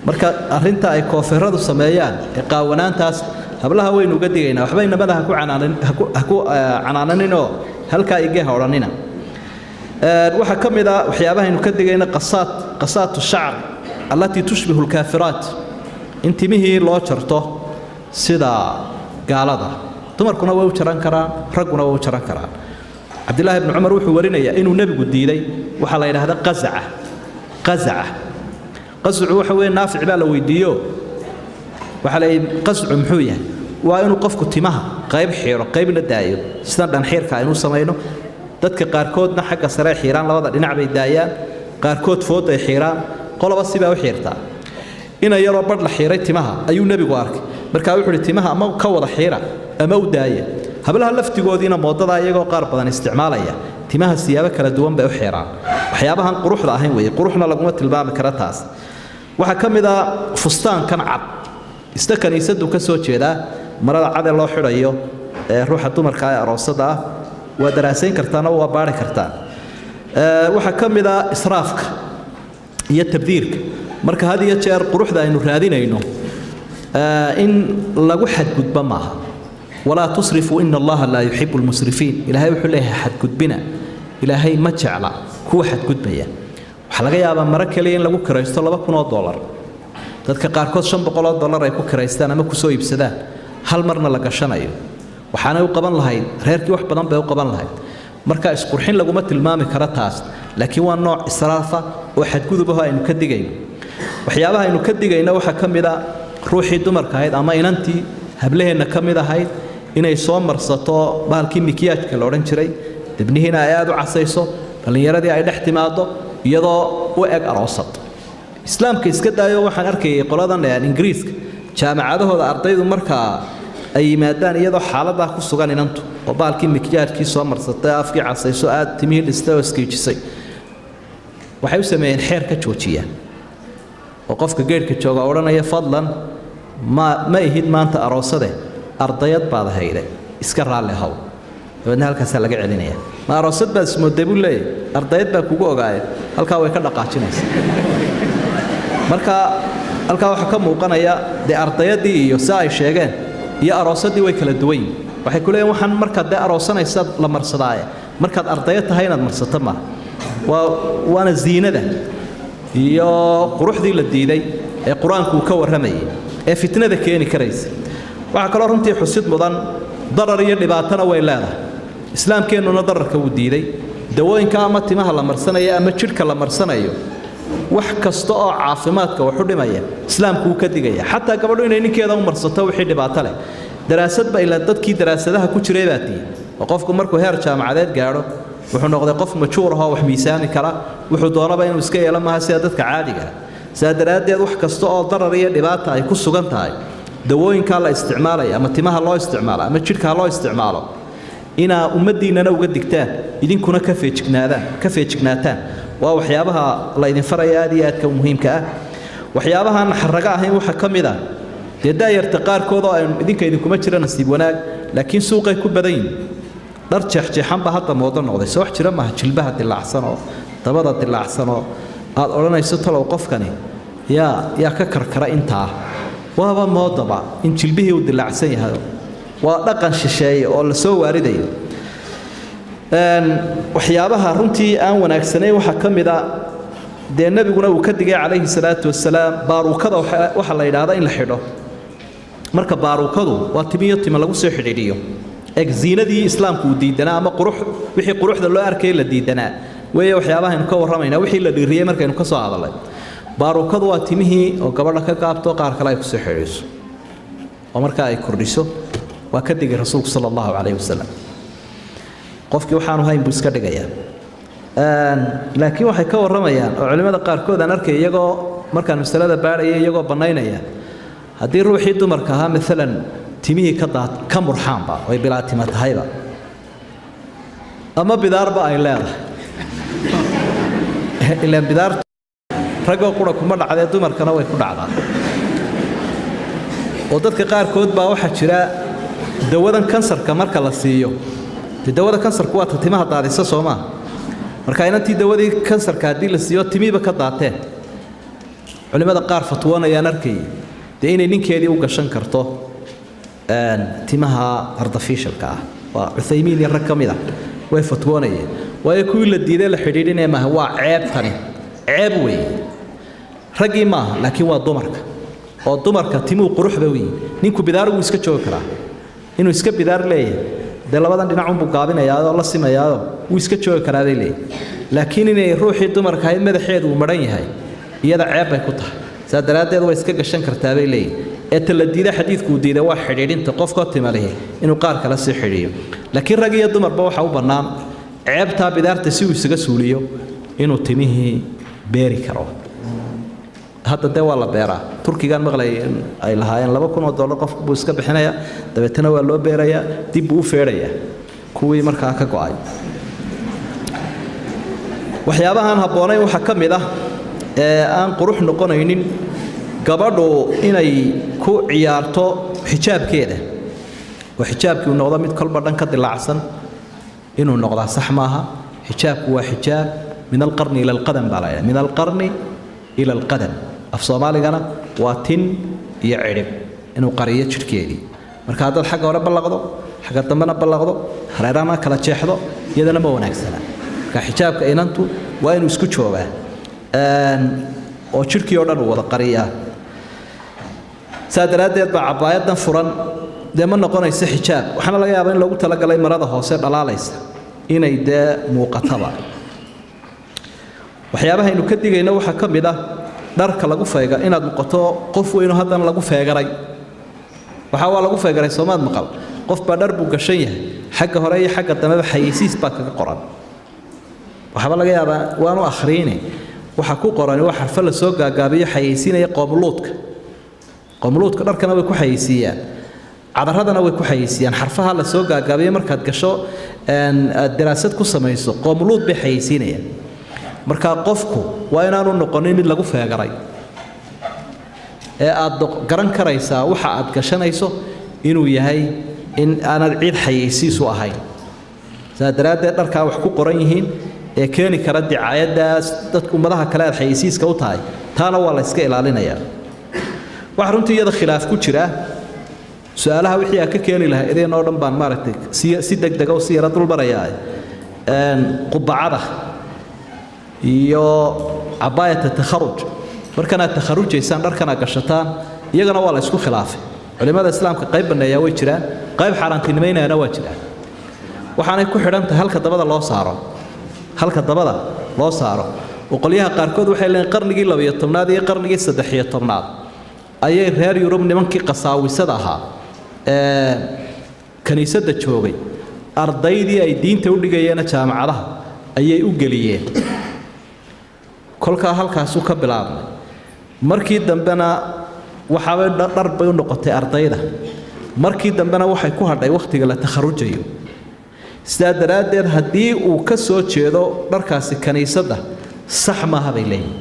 Marka arrinta ay koofeeradu sameeyaan ee qaawanaantaas, hablaha waynu uga digaynaa. Waxba inamada haku canaanan, haku canaananinoo halkaa igee ha odhanina. Waxaa ka mid ah waxyaabahaynu ka digayna qasaat, qasaatu shacr allatii tushbihu alkaafiraat, in timihii loo jarto sida gaalada. Dumarkuna way u jaran karaan, ragguna way u jaran karaan. Cabdillaahi ibnu Cumar wuxuu warinayaa inuu nebigu diiday waxaa la yidhaahda qazaca. Qazaca, qascu waxa weeye, Naafic baa la weydiiyo, waxaa la yidhi: "Qascu muxuu yahay?" Waa inuu qofku timaha qayb xiiro, qaybna daayo, sidan dhanxiirka aynu samayno. Dadka qaarkoodna xagga sare xiiraan, labada dhinac bay daayaan, qaarkood food ay xiiraan, qoloba sibaa u xiirtaa. Ina yaroo badh la xiiray timaha ayuu nebigu arkay. Markaa wuxuu uhi: "Timaha ama ka wada xiira ama u daaya." Hablaha laftigoodiina moodadaa iyagoo qaar badan isticmaalaya, timaha siyaabo kala duwan bay u xiiraan. Waxyaabahan quruxda ahayn weeye, quruxna laguma tilmaami kara taas. Waxaa ka mid ah fustaankan cad, isna kaniisaduu ka soo jeedaa. Marada cad ee loo xidhayo ee ruuxa dumarka ee aroosada ah, waa daraasayn kartaan oo waa baari kartaan. Waxaa ka mid ah israafka iyo tabdiirka. Marka had iyo jeer quruxda aynu raadinayno in lagu xadgudbo maaha. "Walaa tusrifuu, ina Allaha laa yuxibu lmusrifiin." Ilaahay wuxuu leeyahay: "Xadgudbina, Ilaahay ma jecla kuwa xadgudbaya." Waxaa laga yaabaa maro keliya in lagu kiraysto $2000, dadka qaarkood $500 ay ku kiraystaan ama kusoo iibsadaan, hal marna la gashanayo. Waxaanay u qaban lahayd reerkii, wax badan bay u qaban lahayd. Marka isqurxin laguma tilmaami karo taas, laakiin waa nooc israafa oo xadgudub aho aynu ka digayno. Waxyaabaha aynu ka digayno waxaa ka mid a ruuxii dumarka ahayd ama inantii hablaheenna ka mid ahayd inay soo marsato bahalkii mikiyaajka la odhan jiray, debnihiina ay aada u casayso, dhallinyaradii ay dhex timaado iyadoo u eg aroosad. Islaamka iska daayo, waxaan arkayay qoladan Ingiriiska, jaamacadahooda ardaydu markaa ay yimaadaan iyadoo xaaladaa ku sugan inantu oo bahalkii mikiyaajkii soo marsatay, afkii casayso, aad timihii dhistay oo iskiijisay, waxay u sameeyeen xeer ka joojiya oo qofka geedhka jooga odhanaya: "Fadlan, ma ihid maanta aroosade, ardayad baad hayde, iska raalli haw." Dabeedna halkaasaa laga celinaya. "Ma aroosad baad ismooday?" buu leeyahy. "Ardayad baa kugu ogaaye." Halkaa way ka dhaqaajinaysa. Marka halkaa waxaa ka muuqanaya dee ardayadii iyo si ay sheegeen iyo aroosadii way kala duwan yihin. Waxay ku leeyihin: "Waxaan markaad dee aroosanaysa la marsadaaye, markaad ardayo tahay inaad marsato maaha." Waa waana ziinada iyo quruxdii la diiday ee Qur-aanku uu ka warramayay ee fitnada keeni karaysa. Waxaa kaloo runtii xusid mudan, darar iyo dhibaatana way leedahay, Islaamkeennuna dararka wuu diiday. Dawooyinka ama timaha la marsanayo ama jidhka la marsanayo, wax kasta oo caafimaadka wax u dhimaya, Islaamku wuu ka digaya. Xataa gabadhu inay ninkeeda u marsato wixii dhibaato leh. Daraasad ba ilaa dadkii daraasadaha ku jiray baa tihi, oo qofku markuu heer jaamacadeed gaadho wuxuu noqday qof majuur ahoo wax miisaami kara, wuxuu doonaba inuu iska yeelo maaha sida dadka caadiga ah. Sidaa daraaddeed, wax kasta oo darar iyo dhibaata ay ku sugan tahay, dawooyinkaa la isticmaalaya ama timaha loo isticmaalo ama jidhka loo isticmaalo, inaa ummaddiinnana uga digtaan, idinkuna ka feejignaadaan, ka feejignaataan, waa waxyaabaha la idin faraya aad iyo aadka muhiimka ah. Waxyaabahaan xaraga ahayn waxaa ka mid ah dee daayarta qaarkood oo aynu idinka idinkuma jira, nasiib wanaag, laakiin suuqay ku badan yihin. Dhar jeexjeexan baa hadda moodo noqday, soo wax jira maaha. Jilbaha dilaacsan oo dabada dilaacsan oo aad odhanayso: "Talow qofkani yaa ka karkara intaa?" Waaba moodaba in jilbihii uu dilaacsan yahay. Waa dhaqan shisheeye oo la soo waaridayo. Waxyaabaha runtii aan wanaagsanayn waxaa ka mid a dee nebiguna uu ka digay calayhi salaatu wasalaam, baaruukada waxaa la yidhaahdaa in la xidho. Marka baaruukadu waa timiyo tima lagu soo xidhiidhiyo. Eg, ziinadii Islaamku uu diidanaa ama qurux, wixii quruxda loo arkayay la diidanaa weeye waxyaabaha aynu ka warramayna, wixii la dhiiriyey markaynu ka soo hadalnay. Baaruukadu waa timihii oo gabadha ka gaabto, qaar kale ay kusoo xidhiidhiso oo markaa ay kordhiso. Waa ka digay Rasuulku sala Allahu calayhi wasalam. Qofkii waxaanu hayn buu iska dhigayaa. Laakiin waxay ka warramayaan oo culimmada qaarkood aan arkay iyagoo markaan masalada baadhaya iyagoo bannaynaya, haddii ruuxii dumarka ahaa maalan timihii ka daad ka murxaanba oy bilaa tima tahayba ama bidaarba ay leedahay, ilaan bidaar raggoo qura kuma dhacdee dumarkana way ku dhacdaa. Oo dadka qaarkood baa waxaa jira dawadan kansarka marka la siiyo, dee dawada kansarku waa ta timaha daadisa soo maa? Marka inantii dawadii kansarka haddii la siiyo timihiiba ka daateen, culimmada qaar fatwoonayaan arkayay dee inay ninkeedii u gashan karto timaha artificialka ah. Waa Cuthaymiin iyo rag ka mid ah way fatwoonayeen, waayo kuwii la diiday la xidhiidhinaya maaha, waa ceebtani, ceeb weeye. Raggii maaha, laakiin waa dumarka, oo dumarka timuhu qurux bay u yihiin. Ninku bidaar wuu iska joogi karaa, inuu iska bidaar leeyahay dee labadan dhinacunbuu gaabinayaadoo la simayaadoo wuu iska joogi karaa bay leeyihin. Laakiin inay ruuxii dumarka ahayd madaxeedu uu madhan yahay iyada ceeb bay ku tahay, saa daraaddeed way iska gashan kartaa bay leeyihin. Ee ta la diida xadiidku uu diiday waa xidhiidhinta qofkoo timalihi inuu qaar kale sii xidhiiyo. Laakiin rag iyo dumarba waxa u bannaan ceebtaa bidaarta si uu isaga suuliyo inuu timihii beeri karo. Hadda dee waa la beeraa, Turkigaan maqlayay in ay lahaayeen $2000 qofku buu iska bixinayaa, dabeetana waa loo beerayaa, dib buu u feedhayaa kuwii markaa ka go'ay. Waxyaabahaan habboonayn waxaa ka mid ah ee aan qurux noqonaynin gabadhu inay ku ciyaarto xijaabkeeda, oo xijaabkii uu noqdo mid kolba dhan ka dilaacsan inuu noqdaa sax maaha. Xijaabku waa xijaab من القرن إلى القدم baa la yidhaha, من القرن إلى القدم. Af Soomaaligana waa tin iyo cidhib inuu qariyo jidhkeedii. Marka haddaad xagga hore ballaqdo, xagga dambena ballaqdo, hareerana kala jeexdo, iyadana ma wanaagsana. Marka xijaabka inantu waa inuu isku joogaa oo jidhkii oo dhan uu wada qariyaa. Saa daraaddeed baa cabaayadan furan dee ma noqonayso xijaab, waxaana laga yaabaa in loogu talagalay marada hoose dhalaalaysa inay dee muuqataba. Waxyaabahaynu ka digayno waxaa ka mid ah dharka lagu feega, inaad noqoto qof weynu haddana lagu feegaray. Waxaa waa lagu feegaray soomaad maqal? Qof baa dhar buu gashan yahay, xagga hore iyo xagga dambeba xayeysiis baa kaga qoran. Waxaaba laga yaabaa waanu akhriine waxa ku qoran waa xarfo la soo gaagaabiyo xayeysiinaya qoomuluudka. Qoomuluudka dharkana way ku xayeysiiyaan, cadaradana way ku xayeysiiyaan. Xarfaha la soo gaagaabiyo markaad gasho aad daraasad ku samayso, qoomuluud bay xayeysiinayaan. Marka qofku waa inaanu noqonin mid lagu feegaray ee aad garan karaysaa waxa aad gashanayso inuu yahay, in aanad ciid xayeysiis u ahayn. Saa daraaddeed dharkaa wax ku qoran yihiin ee keeni kara dicaayaddaas dadka ummadaha kale aad xayeysiiska u tahay, taana waa la iska ilaalinayaa. Waxaa runtii iyada khilaaf ku jira su-aalaha wixii aad ka keeni lahaa idin oo dhan baan maaragtay si degdega si yara dulmarayaa. Qubacada iyo cabaayata takharuj, markanaad takharujaysaan dharkanaad gashataan, iyagana waa la isku khilaafay. Culimada islaamka qayb banneeyaa way jiraan, qayb xaaraantinimaynayana waa jiraan. Waxaanay ku xidhan tahay halka dabada loo saaro, halka dabada loo saaro. Oo qolyaha qaarkood waxay leeyihin qarnigii 12aad iyo qarnigii 13aad ayay reer Yurub nimankii qasaawisada ahaa ee kiniisadda joogay ardaydii ay diinta u dhigayeena jaamacadaha ayay u geliyeen. Kolkaa halkaasuu ka bilaabmay. Markii dambena waxaabay dhar bay u noqotay ardayda, markii dambena waxay ku hadhay wakhtiga la takharujayo. Sidaa daraaddeed haddii uu ka soo jeedo dharkaasi kiniisadda, sax maaha bay leeyihiin.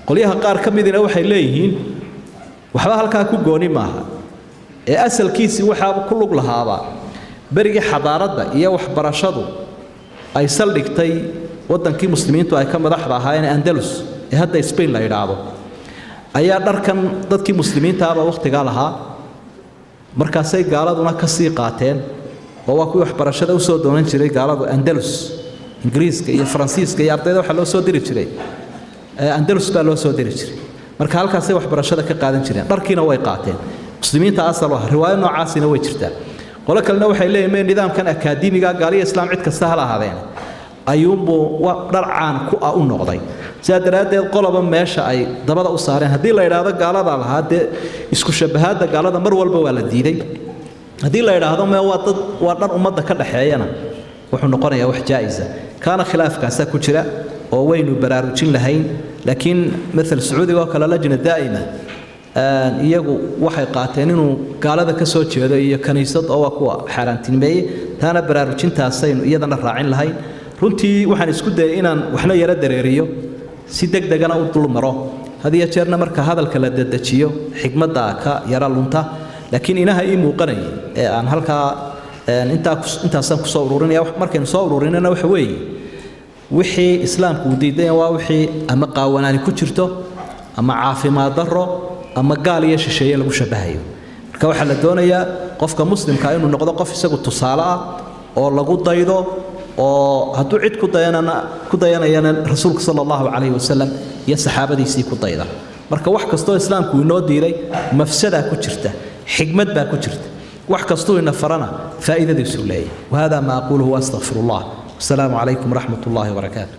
Qolyaha qaar ka midina waxay leeyihiin waxba halkaa ku gooni maaha, ee asalkiisii waxaaba ku lug lahaaba berigii xadaaradda iyo waxbarashadu ay saldhigtay waddankii muslimiintu ay ka madaxda ahaayeen, Andalus ee hadda Spain la yidhaahdo, ayaa dharkan dadkii muslimiinta ahba wakhtigaa lahaa. Markaasay gaaladuna ka sii qaateen, oo waa kuwii waxbarashada usoo doonan jiray gaaladu Andalus. Ingiriiska iyo Faransiiska iyo ardayda waxaa loo soo diri jiray Andalus baa loo soo diri jiray. Marka halkaasay waxbarashada ka qaadan jireen, dharkiina way qaateen muslimiinta asal u ah. Riwaayo noocaasina way jirtaa. Qolo kalena waxay leeyihin mee, nidaamkan akaademiga gaaliya islaam cid kasta ha lahaadeen ayuunbuu dhar caan ku ah u noqday. Sidaa daraaddeed qoloba meesha ay dabada u saareen, haddii la idhaahdo gaalada lahaa, dee isku shabahaadda gaalada mar walba waa la diiday. Haddii la idhaahdo mee waa dad waa dhar ummadda ka dhaxeeyana. Wuxuu noqonayaa wax jaa'isa. Kaana khilaafkaasaa ku jira oo waynu baraarujin lahayn, laakiin maal Sacuudiga oo kale, lajna daa'ima iyagu waxay qaateen inuu gaalada ka soo jeedo iyo kaniisad, oo waa kuwa xaaraantinimeeyey. Taana baraarujintaasaynu iyadana raacin lahayn. Runtii waxaan isku dayay inaan waxna yaro dareeriyo, si deg degana u dul maro. Had iyo jeerna marka hadalka la dedejiyo, xigmadda ka yara lunta, laakiin inaha ii muuqanayay ee aan halkaa intaa intaasaan kusoo ururinaya. Markaynu soo ururinana, waxa weeye wixii Islaamku uu diiday waa wixii ama qaawanaani ku jirto, ama caafimaad darro, ama gaal iyo shisheeye lagu shabahayo. Marka waxaa la doonayaa qofka muslimka inuu noqdo qof isagu tusaale ah oo lagu daydo, oo hadduu cid ku dayanana ku dayanayana Rasuulka sala Allahu calayhi wasalam iyo saxaabadiisii ku dayda. Marka wax kastoo Islaamku inoo diiday, mafsadaa ku jirta, xigmad baa ku jirta. Wax kastuu ina farana, faa'iidadiisuu leeyahay. Wahada maa aquuluhu waastaqfiru Allah. Wasalaamu calaykum waraxmat ullahi wabarakaatu.